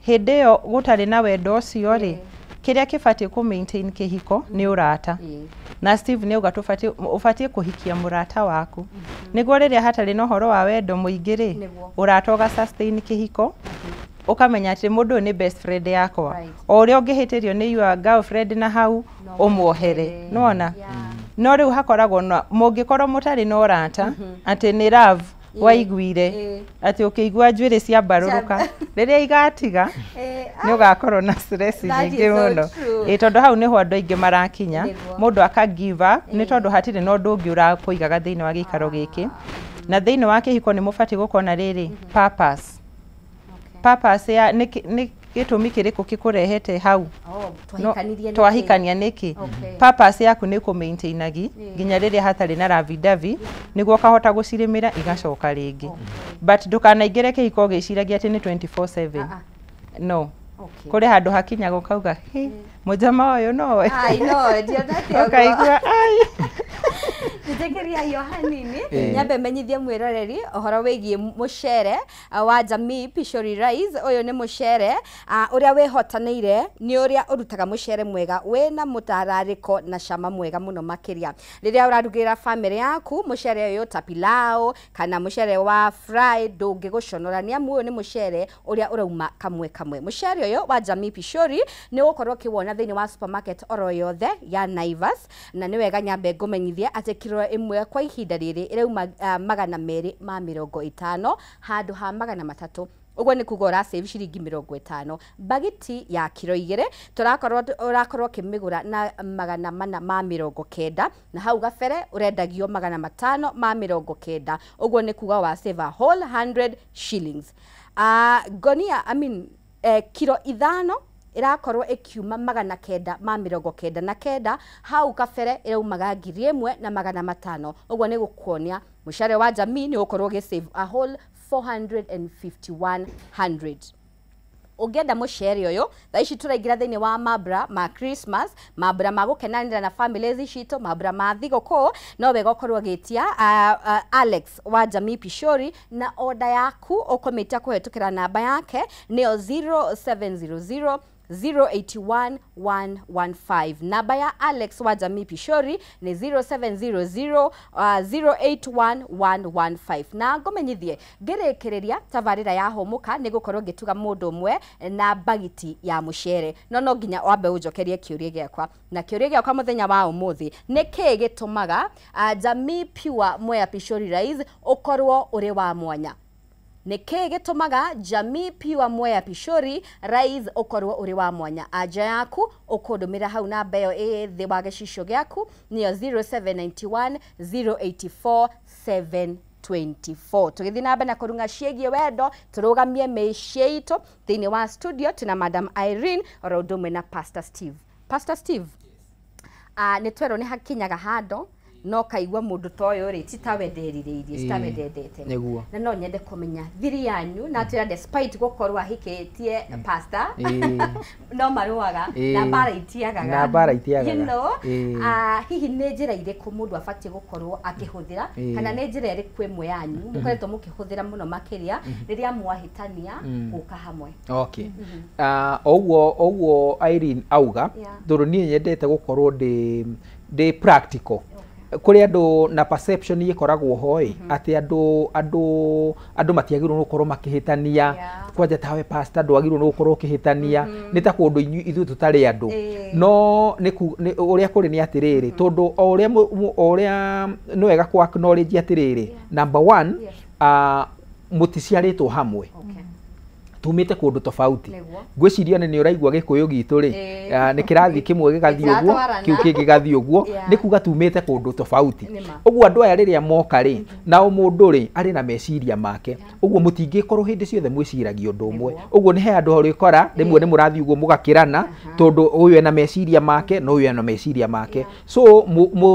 hĩndĩ ĩyo gũtarĩ na wendo ũcio rĩ, kĩrĩa kĩbatiĩ kũ maintain kĩhiko nĩ ũrata. Na Steve nĩ auga ũbatiĩ kũhikia mũrata waku, nĩguo rĩrĩa hatarĩ na ũhoro wa wendo mũingĩ rĩ, ũrata ũga sustain kĩhiko, ũkamenya atĩ mũndũ ũyũ nĩ best friend yakwa, o ũrĩa ũngĩhĩtĩrio nĩ your girlfriend na hau ũmuohere, nĩwona. No rĩu hakoragwo na mũngĩkorwo mũtarĩ na ũrata, atĩ nĩ love waiguire, atĩ ũkĩigua njuĩrĩ cia mbarũrũka, rĩrĩa igatiga nĩ ũgakorwo na stress nyingĩ mũno. Tondũ hau nĩho andũ aingĩ marakinya, mũndũ aka give up, nĩ tondũ hatirĩ na ũndũ ũngĩ ũrakũigaga thĩinĩ wa gĩikaro gĩkĩ. Na thĩinĩ wa kĩhiko nĩ mũbatiĩ gũkorwo na rĩrĩ purpose. Purpose ya nĩ gĩtũmi kĩrĩkũ gĩkũrehete hau, twahikania nĩkĩ. Purpose yaku nĩ kũ-maintainagi nginya rĩrĩa hatarĩ na ravidavi, nĩguo ũkahota gũcirĩmĩra igacoka rĩngĩ. But ndũkanaingĩre kĩhiko ũgĩciragia atĩ nĩ 24/7. No. Kũrĩ handũ hakinyaga ũkauga, mũjama ũyũ nowe. Ũkaigua ai. Njĩtĩkĩria yo hanini, nyambe menyithie mwĩroreri ũhoro wĩgiĩ mũcere wa Jamii Pishori Rice. Ũyũ nĩ mũcere ũrĩa wĩhotanĩire nĩ ũrĩa ũrutaga mũcere mwega wĩna mũtararĩko na cama mwega mũno makĩria. Rĩrĩa ũrarugĩra bamĩrĩ yaku mũcere ũyũ ta pilau kana mũcere wa fry, ndũngĩgũconora, nĩ amu ũyũ nĩ mũcere ũrĩa ũrauma kamwe kamwe. Mũcere ũyũ wa Jamii Pishori nĩ ũgũkorwo ũkĩwona thĩinĩ wa supermarket oro yothe ya Naivas, na nĩ wega nyambe ngũmenyithie atĩ kiro ĩmwe kwa ihinda rĩrĩ ĩrauma 250 handũ ha 300. Ũguo nĩ kuga ũra save ciringi 50. Bagiti ya kiro 2 tũrakorwo ũrakorwo ũkĩmĩgũra na 490, na hau gabere ũrendagio 590. Ũguo nĩ kuga wa save a whole 100 shillings. Ngonia, I mean, kiro 5 ĩrakorwo ĩkiuma 999, hau kabere ĩraumaga 1500. Ũguo nĩ gũkuonia mũcere wa Jamii nĩ ũgũkorwo ũgĩ save a whole 45100. Ũngĩenda mũcere ũyũ, thaa ici tũraingĩra thĩinĩ wa mambura ma Christmas, mambura ma gũkenanĩra na families citũ, mambura ma thigũkũ, no wega ũkorwo ũgĩtia Alex wa Jamii Pishori na order yaku ũkũmĩtia kũhetũkĩra namba yake nĩyo 0700 081 115. Namba ya Alex wa Jamii Pishori ni 0700 081 115. Na ngũmenyithie ngĩrĩkĩrĩria tabarĩra ya hũmũka nĩ gũkorwo ngĩtuga mũndũ ũmwe na bagiti ya mũcere, no nginya wambe ũnjokerie kĩũria gĩakwa. Na kĩũria gĩakwa mũthenya wa ũmũthĩ nĩ kĩĩ gĩtũmaga Jamii Pure Mwea Pishori Rice ũkorwo ũrĩ wa mwanya? Nĩ kĩĩ gĩtũmaga Jamii Pure Mwea Pishori Rice ũkorwo ũrĩ wa mwanya? Anja yaku ũkũndũmĩra hau namba ĩyo ĩ thĩ wa gĩcicio gĩaku nĩyo 0791 084 724. Tũgĩthiĩ na mbere na kũrung'a ciĩgiĩ wendo, tũrũgamie mĩciĩ itũ. Thĩinĩ wa studio tuna Madam Irene oro ũndũ ũmwe na Pastor Steve. Pastor Steve, nĩ twerwo nĩ hakinyaga handũ no kaigua mundu ta ũyũ rĩ ti tawe nderirĩirie, ti tawe ndendete. Na no nyende kũmenya thiri yanyu na atwĩra despite gũkorwo ahikĩtie pastor no marũaga na mbara itiagaga, na mbara itiagaga, you know. Hihi nĩ njĩra irĩkũ mũndũ abatiĩ gũkorwo akĩhũthĩra, kana nĩ njĩra ĩrĩkũ ĩmwe yanyu mũkoretwo mũkĩhũthĩra mũno makĩria rĩrĩa mwahĩtania gũka hamwe? Okay, ũguo Irene auga, tondũ niĩ nyendete gũkorwo ndĩ practical. Kũrĩ andũ na perception ĩkoragwo ho ĩ, atĩ andũ matiagĩrĩirwo nĩ gũkorwo makĩhĩtania. Kwanja tawe pastor ndwagĩrĩirwo nĩ gũkorwo ũkĩhĩtania, nĩ ta kũndũ ithuĩ tũtarĩ andũ. No nĩ ũrĩa kũrĩ nĩ atĩrĩrĩ, tondũ o ũrĩa nĩ wega kũ acknowledge atĩrĩrĩ, number one, mũticiarĩtwo hamwe, tumĩte kũndũ tofauti. Ngwĩciria nĩ ũraigua gĩkũyũ gitũ rĩ, nĩ kĩrathi kĩmwe gĩgathiĩ ũguo, kĩu kĩngĩ gĩgathiĩ ũguo, nĩ kuga tumĩte kũndũ tofauti. Ũguo andũ aya rĩrĩa moka rĩ, nao mũndũ rĩ arĩ na meciria make, ũguo mũtingĩkorwo hĩndĩ ciothe mwĩciragia ũndũ ũmwe. Ũguo nĩ he andũ ũrĩkora rĩmwe nĩ mũrathiĩ ũguo mũgakĩrana, tondũ ũyũ ena meciria make na ũyũ ena meciria make. So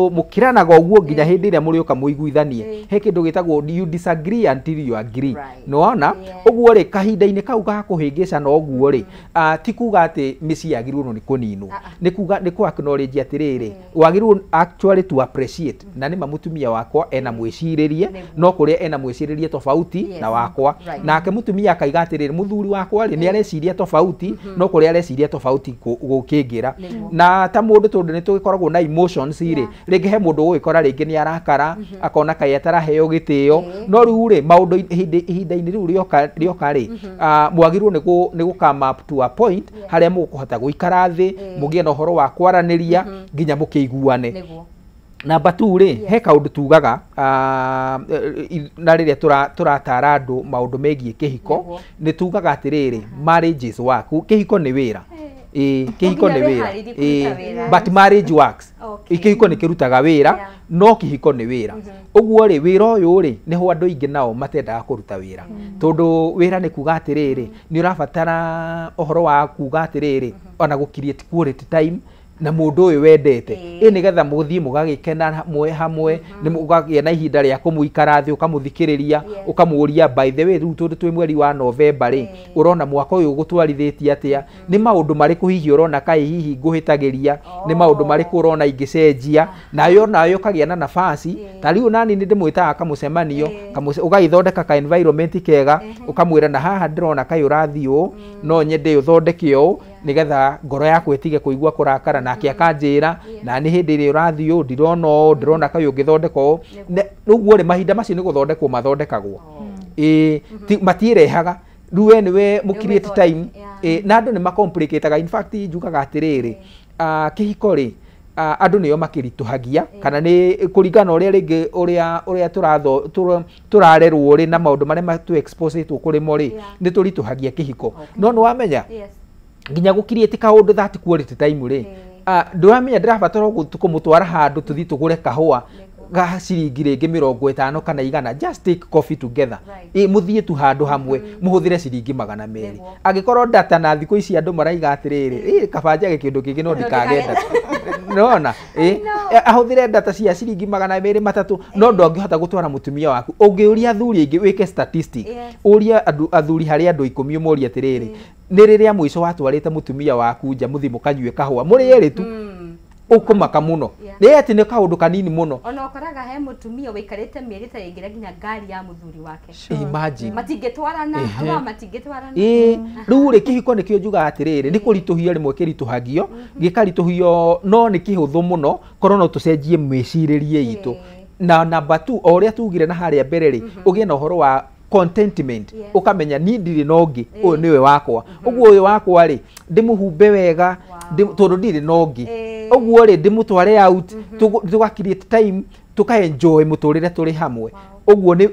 mũkĩranaga ũguo nginya hĩndĩ ĩrĩa mũrĩũka mũiguithanie. He kĩndũ gĩtagwo you disagree until you agree. Nĩwona? Ũguo rĩ, kahinda-inĩ kau ga kũhĩngĩcana ũguo rĩ, ti kuga atĩ mĩciĩ yagĩrĩirwo nĩ kũninwo, nĩ kuga nĩ kũ acknowledge atĩrĩrĩ, wagĩrĩirwo actually to appreciate na nĩma mũtumia wakwa ena mwĩcirĩrie, no kũrĩa ena mwĩcirĩrie tofauti na wakwa. Nake mũtumia akaiga atĩrĩrĩ, mũthuri wakwa rĩ nĩ areciria tofauti, no kũrĩa areciria tofauti gũkĩngĩra. Na ta mũndũ tondũ nĩ tũgĩkoragwo na emotions rĩ, rĩngĩ he mũndũ ũgũgĩkora rĩngĩ nĩ arakara, akona kaĩ ataraheo gĩtĩo, no rĩu rĩ maũndũ ihinda-inĩ rĩu rĩoka rĩ, mwagĩrĩirwo nĩ gũ come up to a point harĩa mũkũhota gũikara thĩ, mũgĩe na ũhoro wa kwaranĩria nginya mũkĩiguane. Namba 2 rĩ, he kaũndũ tugaga na rĩrĩa tũratara andũ maũndũ megiĩ kĩhiko, nĩ tugaga atĩrĩrĩ, marriage is work. Kĩhiko nĩ wĩra. Kĩhiko nĩ wĩra, but marriage works. Kĩhiko nĩ kĩrutaga wĩra, no kĩhiko nĩ wĩra. Ũguo rĩ, wĩra ũyũ rĩ, nĩho andũ aingĩ nao matendaga kũruta wĩra, tondũ wĩra nĩ kuga atĩrĩrĩ, nĩ ũrabatara ũhoro wa kuga atĩrĩrĩ, ona gũ create quality time na mũndũ ũyũ wendete, ĩ nĩgetha mũthiĩ mũgagĩkena mwe hamwe, nĩ mũgagĩa na ihinda rĩa kũmũikara thĩ, ũkamũthikĩrĩria, ũkamũũria by the way rĩu tondũ twĩ mweri wa November rĩ, ũrona mwaka ũyũ ũgũtwarithĩtie atĩa, nĩ maũndũ marĩkũ hihi ũrona kaĩ hihi ngũhĩtagĩria, nĩ maũndũ marĩkũ ũrona ingĩcenjia, nayo ũkagĩa na nafasi. Ta rĩu nani nĩ ndĩmwĩtaga kamũcemanio, ũgagĩthondeka ka environment kega, ũkamwĩra na haha ndĩrona kaĩ ũrathiĩ ũũ, no nyende ũthondeke ũũ nĩgetha ngoro yaku ĩtige kũigua kũrakara. Nake akanjĩra na nĩ hĩndĩ ĩrĩa ũrathiĩ ũũ ndirona ũũ, ndĩrona kaĩ ũngĩthondeka ũũ. Ũguo rĩ, mahinda macio nĩ gũthondekwo mathondekagwo, matiĩrehaga. Rĩu we nĩwe mũ create time, na andũ nĩ macomplicataga. In fact njugaga atĩrĩrĩ, kĩhiko rĩ, andũ nĩo makĩritũhagia, kana nĩ kũringana ũrĩa rĩngĩ ũrĩa tũrarerwo rĩ, na maũndũ marĩa tũ exposetwo kũrĩ mo rĩ, nĩ tũritũhagia kĩhiko. No nĩ wamenya nginya gũ create kaũndũ that quality time rĩ, ndũramenya ndĩrabatara kũmũtwara handũ tũthiĩ tũgũre kahũa ga ciringi rĩngĩ 50 kana 100, just take coffee together, mũthiĩ tu handũ hamwe mũhũthĩre ciringi 200. Angĩkorwo data na thikũ ici andũ maraiga atĩrĩrĩ, kaba njage kĩndũ kĩngĩ no ndikage data, nĩwona, ahũthĩre data cia ciringi 200 300, no ndũngĩhota gũtwara mũtumia waku. Ũngĩũria athuri aingĩ, wĩke statistic, ũrie athuri harĩ andũ 10 ũmorie atĩrĩrĩ, nĩ rĩrĩa mũico watwarĩte mũtumia waku nja mũthiĩ mũkanyue kahũa mũrĩ erĩ tu, ũkũmaka mũno. Nĩ atĩ nĩ kaũndũ kanini mũno. Ona ũkoraga he mũtumia wĩikarĩte mĩeri ta ĩngĩ nginya ngari ya mũthuri wake. Imagine. Matingĩtwarana, aba matingĩtwarana. Rĩu rĩ, kĩhiko nĩkĩo njugaga atĩrĩrĩ, nĩ kũritũhio rĩmwe kĩritũhagio, gĩkaritũhio, no nĩ kĩhũthũ mũno korwo no tũcenjie mĩcirĩrie itũ. Na namba 2, o ũrĩa tugire na harĩa mbere rĩ, ũgĩe na ũhoro wa contentment, ũkamenya niĩ ndirĩ na ũngĩ, ũyũ nĩwe wakwa, ũguo ũyũ wakwa rĩ ndĩmũhumbe wega tondũ ndirĩ na ũngĩ, ũguo rĩ ndĩmũtware out, tũga create time, tũka enjoy mũtũrĩre tũrĩ hamwe. Ũguo nĩ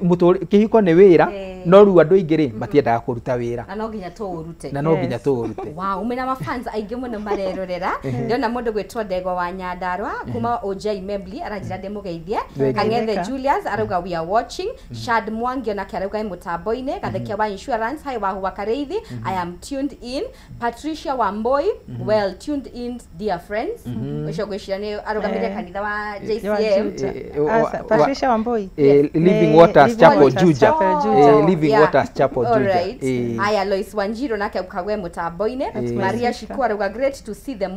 kĩhiko nĩ wĩra, no rĩu andũ aingĩ rĩ matiendaga kũruta wĩra, na no nginya tũũrute, na no nginya tũũrute. Wow, mena mafans aingĩ mũno marerorera. Ndĩrona mũndũ gwĩtwo Ndegwa wa Nyandarua kuma OJ Membly aranjĩra ndĩmũgeithie. Kang'ethe Julius arauga we are watching. Shad Mwangi onake arauga ĩ mũtambo-inĩ. Gathekia wa insurance, hi Wahu wa Kareithi, I am tuned in. Patricia Wamboi, well tuned in dear friends. Ũcio ngwĩciria nĩ arũgamĩrĩire kanitha wa JCM. Patricia Wamboi, Living Waters Chapel Juja. Living Waters Chapel Juja. Aya, Lois Wanjiro nake ukagwe mutambo-inĩ. Maria Shiku arauga great to see the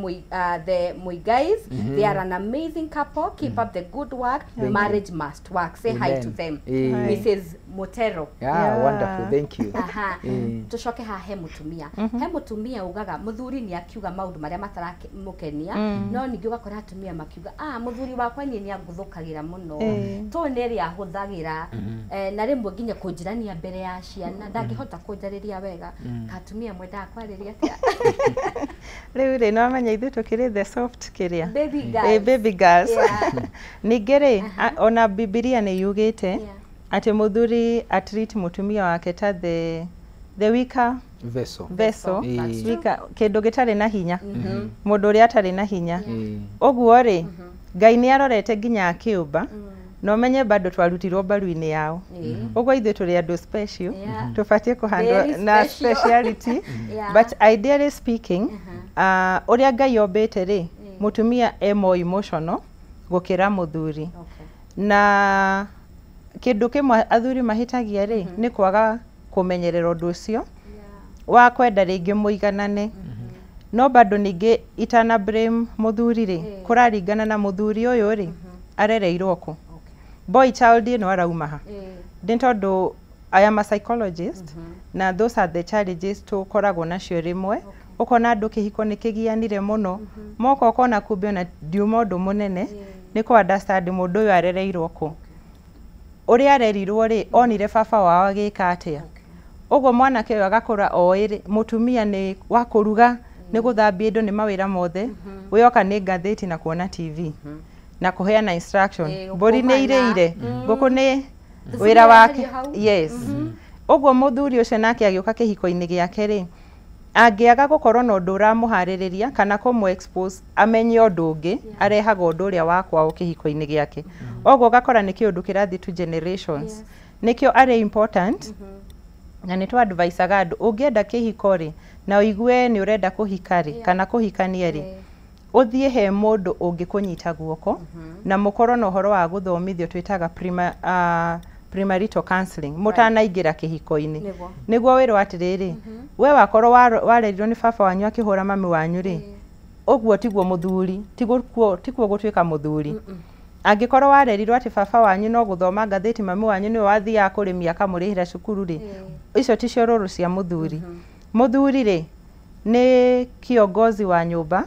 Muigais. They are an amazing couple. Keep up the good work. Marriage must work. Say hi to them. Mrs. Mutero. Yeah, wonderful, thank you. Aha. Tucoke haha he mutumia. He mutumia ugaga muthuri ni akiuga maundu maria mataramukenia, no ningi ugakora atumia makiuga muthuri wakwa nie ni anguthukagira muno, to ni ria ahuthagira, na rimwe nginya kunjirania mbere ya ciana ndangihota kunjariria wega. Katumia mwendaga kwariria atia? Riu ri no menya ithuĩ tukiri the soft kiria baby girls. Baby girls. Ningĩ rĩ, ona Bibilia nĩ yugĩte atĩ mũthuri atreat mũtumia wake ta the weaker vessel, weaker, kĩndũ gĩtarĩ na hinya, mũndũ ũrĩa atarĩ na hinya. Ũguo rĩ, Ngai nĩ arorete nginya akĩũmba, no menye bado twarutirwo mbaru-inĩ yao. Ũguo ithuĩ tũrĩ andũ special, tũbatiĩ kũhandwo na speciality. But ideally speaking, ũrĩa Ngai ombĩte rĩ, mũtumia e more emotional gũkĩra mũthuri. Na kĩndũ kĩmwe athuri mahĩtagia rĩ, nĩ kwaga kũmenyerera ũndũ ũcio wa kwenda rĩngĩ mũiganane. No bado ningĩ itana blame mũthuri rĩ, kũraringana na mũthuri ũyũ rĩ, arereirwo kũ. Boy child ĩno arauma ha? Nĩ tondũ I am a psychologist, na those are the challenges tũkoragwo nacio rĩmwe. Ũkona andũ kĩhiko nĩ kĩgianire mũno, moka ũkona kumbe ona ndiuma ũndũ mũnene, nĩ kũ understand mũndũ ũyũ arereirwo kũ. Ũrĩa arerirwo rĩ, onire baba wao agĩka atĩa. Ũguo mwanake ũyũ agakũra oĩ rĩ, mũtumia nĩ wa kũruga, nĩ gũthambia indo, nĩ mawĩra mothe, wĩoka nĩ ngathĩti na kuona TV na kũheana instruction, mbũri nĩ irĩire, ngũkũ nĩ wĩra wake. Yes. Ũguo mũthuri ũcio nake agĩũka kĩhiko-inĩ gĩake rĩ, angĩaga gũkorwo na ũndũ ũramũharĩrĩria kana kũmũ expose amenye ũndũ ũngĩ, arehaga ũndũ ũrĩa wa kwao kĩhiko-inĩ gĩake. Ũguo ũgakora nĩ kĩũndũ kĩrathiĩ two generations. Nĩkĩo arĩ important, na nĩ tũ-advisaga andũ, ũngĩenda kĩhiko rĩ, na ũigue nĩ ũrenda kũhika rĩ, kana kũhikania rĩ, ũthiĩ he mũndũ ũngĩkũnyita guoko, na mũkorwo na ũhoro wa gũthomithio twĩtaga premarital counseling, mũtanaingĩra kĩhiko-inĩ. Nĩguo wĩrwo atĩrĩrĩ, we wakorwo warerirwo nĩ baba wanyu akĩhũra mami wanyu rĩ, ũguo tiguo mũthuri, tiguo gũtuĩka mũthuri. Angĩkorwo warerirwo atĩ baba wanyu no gũthoma ngathĩti, mami wanyu nĩwe wathiaga kũrĩmia akamũrĩhĩra cukuru rĩ, icio ticio rũrũ cia mũthuri. Mũthuri rĩ, nĩ kiongozi wa nyũmba,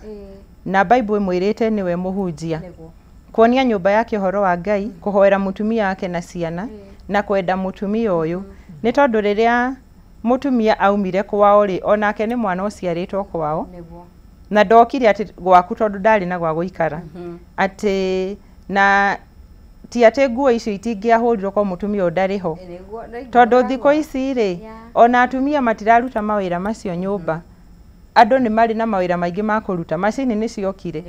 na Bible ĩmwĩrĩte nĩwe mũhunjia. Kuonia nyũmba yake ũhoro wa Ngai, kũhoera mũtumia wake na ciana, na kwenda mũtumia ũyũ. Nĩ tondũ rĩrĩa mũtumia aumire kwao rĩ, onake nĩ mwana ũciarĩtwo kwao, na ndokire atĩ gwaku tondũ ndarĩ na gwa gũikara. Atĩ na ti atĩ nguo icio itingĩahũrirwo kwa mũtumia ũyũ ndarĩ ho. Tondũ thikũ ici rĩ, ona atumia matiraruta mawĩra macio nyũmba. Andũ nĩ marĩ na mawĩra maingĩ ma kũruta, macini nĩ ciokire.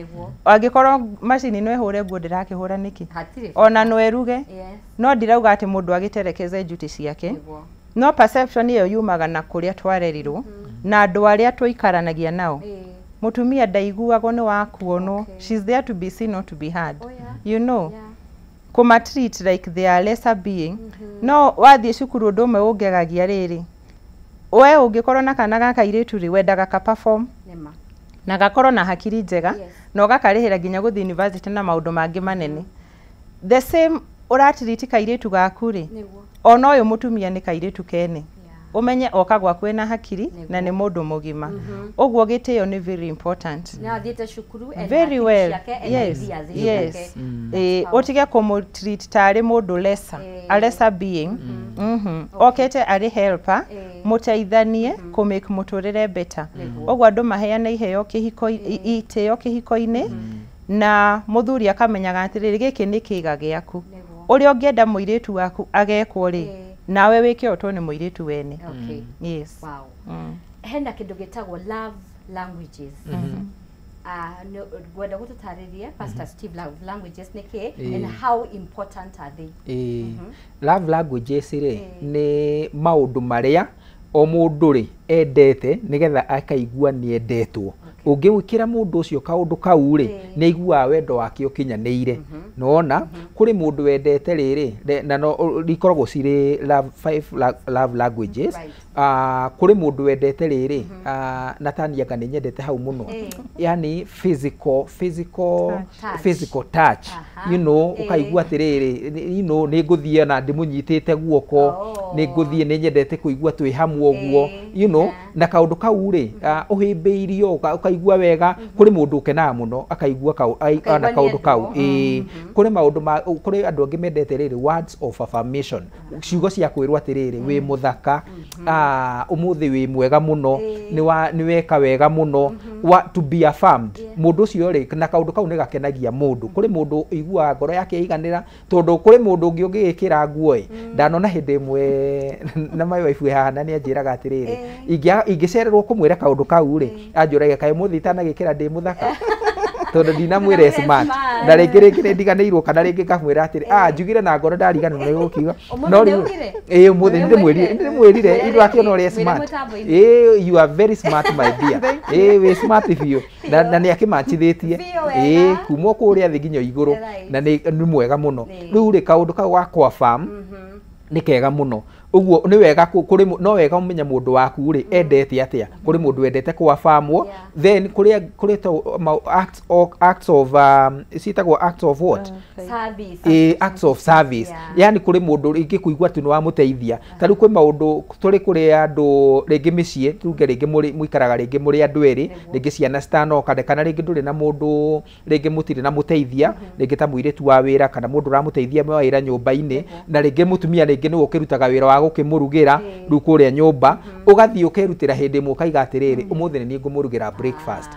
Angĩkorwo macini no ĩhũre nguo ndĩrakĩhũra nĩkĩ? Ona no ĩruge. No ndirauga atĩ mũndũ agĩterekeze njuti ciake. No perception ĩyo yumaga na kũrĩa twarerirwo, na andũ arĩa tũikaranagia nao. Mũtumia ndaiguagwo nĩ wa kuonwo. She's there to be seen, not to be heard. You know, kũma treat like they are lesser being. No wathiĩ cukuru ũndũ ũmwe ũngegagia rĩrĩ, we ũngĩkorwo na kana ga kairĩtu rĩ, wendaga ka perform na gakorwo na hakiri njega, na ũgakarĩhĩra nginya gũthiĩ university na maũndũ mangĩ manene. The same ũratiriti kairĩtu gaku rĩ, ona ũyũ mũtumia nĩ kairĩtu kene. Ũmenye oka gwaku ena hakiri na nĩ mũndũ mũgima. Ũguo gĩtĩo nĩ very important. Very well. Yes. Yes. Ũtige kũmũtreat tarĩ mũndũ lesser, a lesser being. Okete arĩ helper, mũteithanie kũ make mũtũrĩre better. Ũguo andũ maheane iheo kĩhiko, itĩo kĩhiko-inĩ, na mũthuri akamenyaga atĩrĩrĩ, gĩkĩ nĩ kĩga gĩaku. Ũrĩa ũngĩenda mũirĩtu waku agekwo rĩ, nawe wĩke o tondũ nĩ mũirĩtu wene. Yes. Wow. Hena kĩndũ gĩtagwo love languages. Ngwenda gũtũtarĩria Pastor Steve, love languages nĩ kĩ and how important are they? Love languages rĩ, nĩ maũndũ marĩa o mũndũ rĩ endete nĩgetha akaigua nĩ endetwo. Ũngĩwĩkĩra mũndũ ũcio kaũndũ kau rĩ, nĩ aiguaga wendo wake ũkinyanĩire. Nĩwona kũrĩ mũndũ wendete rĩrĩ, na no ikoragwo cirĩ five love languages. Kũrĩ mũndũ wendete rĩrĩ, na tani anga nĩ nyendete hau mũno, yani physical touch, you know, ũkaigua atĩrĩrĩ, you know, nĩ ngũthiĩ na ndĩmũnyitĩte guoko, nĩ ngũthiĩ, nĩ nyendete kũigua twĩ hamwe ũguo, you know, na kaũndũ kau rĩ, ũhĩmbĩirio, ũkaigua wega. Kũrĩ mũndũ ũkenaga mũno akaigua na kaũndũ kau. Kũrĩ maũndũ ma, kũrĩ andũ angĩ mendete rĩrĩ words of affirmation, ciugo cia kwĩrwo atĩrĩrĩ, wĩ mũthaka, ũmũthĩ wĩ mwega mũno, nĩ weka wega mũno, to be affirmed. Mũndũ ũcio rĩ, na kaũndũ kau nĩ gakenagia mũndũ. Kũrĩ mũndũ ũiguaga ngoro yake ĩiganĩra, tondũ kũrĩ mũndũ ũngĩ ũngĩgĩkĩra nguo ĩ, ndanona hĩndĩ ĩmwe na my wife haha, na nĩ anjĩraga atĩrĩrĩ, ingĩcererwo kũmwĩra kaũndũ kau rĩ, anjũragia kaĩ ũmũthĩ itanagĩkĩra ndĩ mũthaka, tondũ ndinamwĩra smart, na rĩngĩ rĩngĩ nĩ ndiganĩirwo, kana rĩngĩ ngamwĩra atĩrĩ, njugire na ngoro ndariganĩrwo nĩ gũkiuga, no rĩu ĩ ũmũthĩ nĩndĩmwĩrire, ithuĩ akĩona ũrĩa smart, ĩ you are very smart my dear, ĩ wĩ smart biũ, na nĩ akĩmachithĩtie, ĩ kuma kũrĩa thĩ nginya igũrũ, na nĩ mwega mũno. Rĩu rĩ, kaũndũ kau ga kũ-affirm nĩ kega mũno. Ũguo nĩ wega, kũrĩ no wega ũmenye mũndũ waku rĩ endete atĩa. Kũrĩ mũndũ wendete kũ-affirmwo, then kũrĩ acts of ciĩtagwo acts of what? Service. Acts of service. Yani kũrĩ mũndũ rĩngĩ kũigua atĩ nĩ wamũteithia. Ta rĩu kwĩ maũndũ tũrĩ kũrĩ andũ rĩngĩ mĩciĩ, tuge rĩngĩ mũikaraga rĩngĩ mũrĩ andũ erĩ, rĩngĩ ciana citanoka, kana rĩngĩ ndũrĩ na mũndũ, rĩngĩ mũtirĩ na mũteithia, rĩngĩ ta mũirĩtu wa wĩra kana mũndũ ũramũteithia wĩra nyũmba-inĩ, na rĩngĩ mũtumia rĩngĩ nĩwe ũkĩrutaga wĩra wa gũkĩmũrugĩra rĩu kũrĩa nyũmba, ũgathiĩ ũkerutĩra hĩndĩ ĩmwe ũkaiga atĩrĩrĩ, ũmũthĩ nĩ niĩ ngũmũrugĩra breakfast,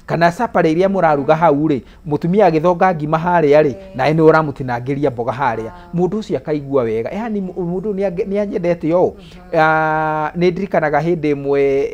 kana supper iria mũraruga hau rĩ, mũtumia agĩthonga ngima harĩa rĩ, nawe nĩ ũramũtinangĩria mboga harĩa, mũndũ ũcio akaigua wega, yani mũndũ nĩ anyendete ũũ. Nĩ ndirikanaga hĩndĩ ĩmwe,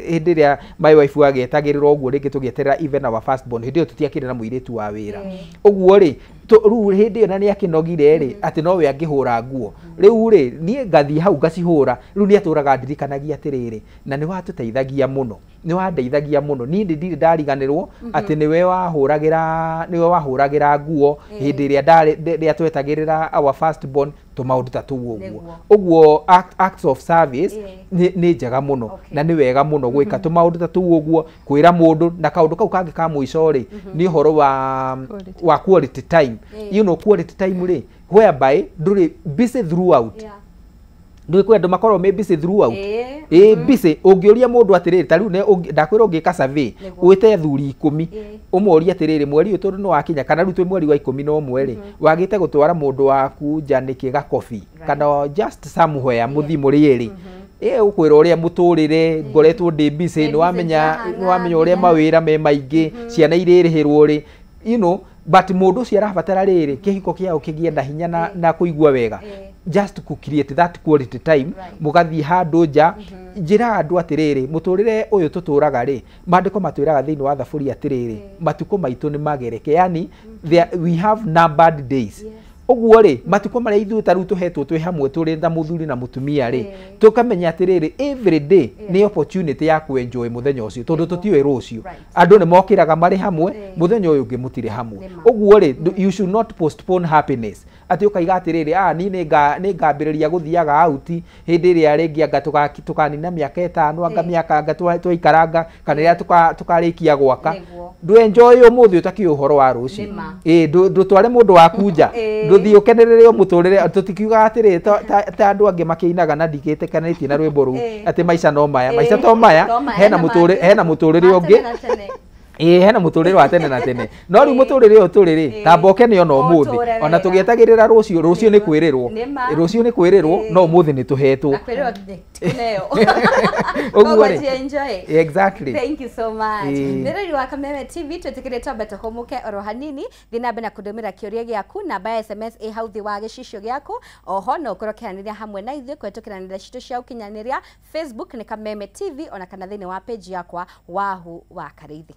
hĩndĩ ĩrĩa my wife agĩetagĩrĩra ũguo, rĩngĩ tũgĩeterera even our first born, hĩndĩ ĩyo tũtiakĩrĩ na mũirĩtu wa wĩra, ũguo rĩ, rĩu hĩndĩ ĩyo na nĩ akĩnogire rĩ, atĩ nowe angĩhũra nguo, rĩu rĩ, niĩ ngathiĩ hau ngacihũra, rĩu nĩ atũraga ndirikanagia atĩrĩrĩ, na nĩ watũteithagia mũno, nĩ wandeithagia mũno, niĩ ndirĩ ndariganĩrwo atĩ nĩwe wahũragĩra nguo hĩndĩ ĩrĩa twetagĩrĩra our first born, tũmaũndũ ta tũu ũguo. Ũguo acts of service nĩ njega mũno, na nĩ wega mũno gwĩka tũmaũndũ ta tũu ũguo, kwĩra mũndũ. Na kaũndũ kau kangĩ ka mũico rĩ, nĩ ũhoro wa quality time. You know, quality time rĩ, whereby ndũrĩ busy throughout. Ndũĩ kwĩ andũ makoragwo me busy throughout. Ĩ busy, ũngĩũria mũndũ atĩrĩrĩ, ta rĩu ndakwĩra ũngĩka survey, wĩte athuri 10, ũmorie atĩrĩrĩ, mweri ũyũ tondũ nĩ wakinya, kana rĩu twĩ mweri wa 11 rĩ, wagĩte gũtwara mũndũ waku nja nĩkĩ gakobi, kana just somewhere mũthiĩ mũrĩe rĩ, ũkwĩra ũrĩa mũtũrĩre, ngoretwo ndĩ busy, nĩ wamenya ũrĩa mawĩra me maingĩ, ciana irĩrĩhĩrwo rĩ, you know, but mũndũ ũcio arabatara rĩrĩ, kĩhiko kĩao kĩgĩe na hinya na kũigua wega, just to create that quality time, mũgathiĩ handũ nja. Njĩraga andũ atĩrĩrĩ, mũtũrĩre ũyũ tũtũraga rĩ, maandĩko matwĩraga thĩinĩ wa Thaburi atĩrĩrĩ, matukũ maitũ nĩ magereke, yani we have numbered days. Ũguo rĩ, matukũ marĩa ithuĩ ta rĩu tũhetwo twĩ hamwe tũrĩ ta mũthuri na mũtumia rĩ, tũkamenya atĩrĩrĩ, every day nĩ opportunity ya kũ-enjoy mũthenya ũcio, tondũ tũtiũĩ rũciũ. Andũ nĩ mokĩraga marĩ hamwe, mũthenya ũyũ ũngĩ mũtirĩ hamwe. Ũguo rĩ, you should not postpone happiness. Atĩ ũkaiga atĩrĩrĩ, niĩ nĩ ngambĩrĩria gũthiaga out hĩndĩ ĩrĩa rĩngĩ anga tũkanina mĩaka 5, anga mĩaka anga twaikaranga, kana rĩrĩa tũkarĩkia gwaka. Ndũ enjoy ũmũthĩ ũtakĩũĩ ũhoro wa rũciũ. Ĩ ndũtware mũndũ waku nja, ndũthiĩ ũkenerere mũtũrĩre. Tũtikiugaga atĩrĩrĩ ta andũ angĩ makĩinaga na ndigĩtĩkanĩtie na rwĩmbo rũu atĩ maica no maya, maica to maya, hena mũtũrĩre ũngĩ, hena mũtũrĩre wa tene na tene. No rĩu mũtũrĩre ũyũ tũrĩ rĩ, tamba ũkene ona ũmũthĩ, ona tũgĩetagĩrĩra rũciũ, rũciũ nĩ kwĩrĩrwo, rũciũ nĩ kwĩrĩrwo, no ũmũthĩ nĩ tũhetwo. Ũguo rĩ, exactly. Thank you so much. Mwĩrori wa Kameme TV, twĩtĩkĩre twambe tũhũmũke oro hanini, thiĩ na mbere na kũndũmĩra kĩũria gĩaku, namba ya SMS ĩ hau thĩ wa gĩcicio gĩaku, oho no ũkorwo ũkĩaranĩria hamwe na ithuĩ kũhetũkĩra nenda citũ cia ũkinyanĩria, Facebook nĩ Kameme TV, ona kana thĩinĩ wa page yakwa Wahu wa Karĩithi.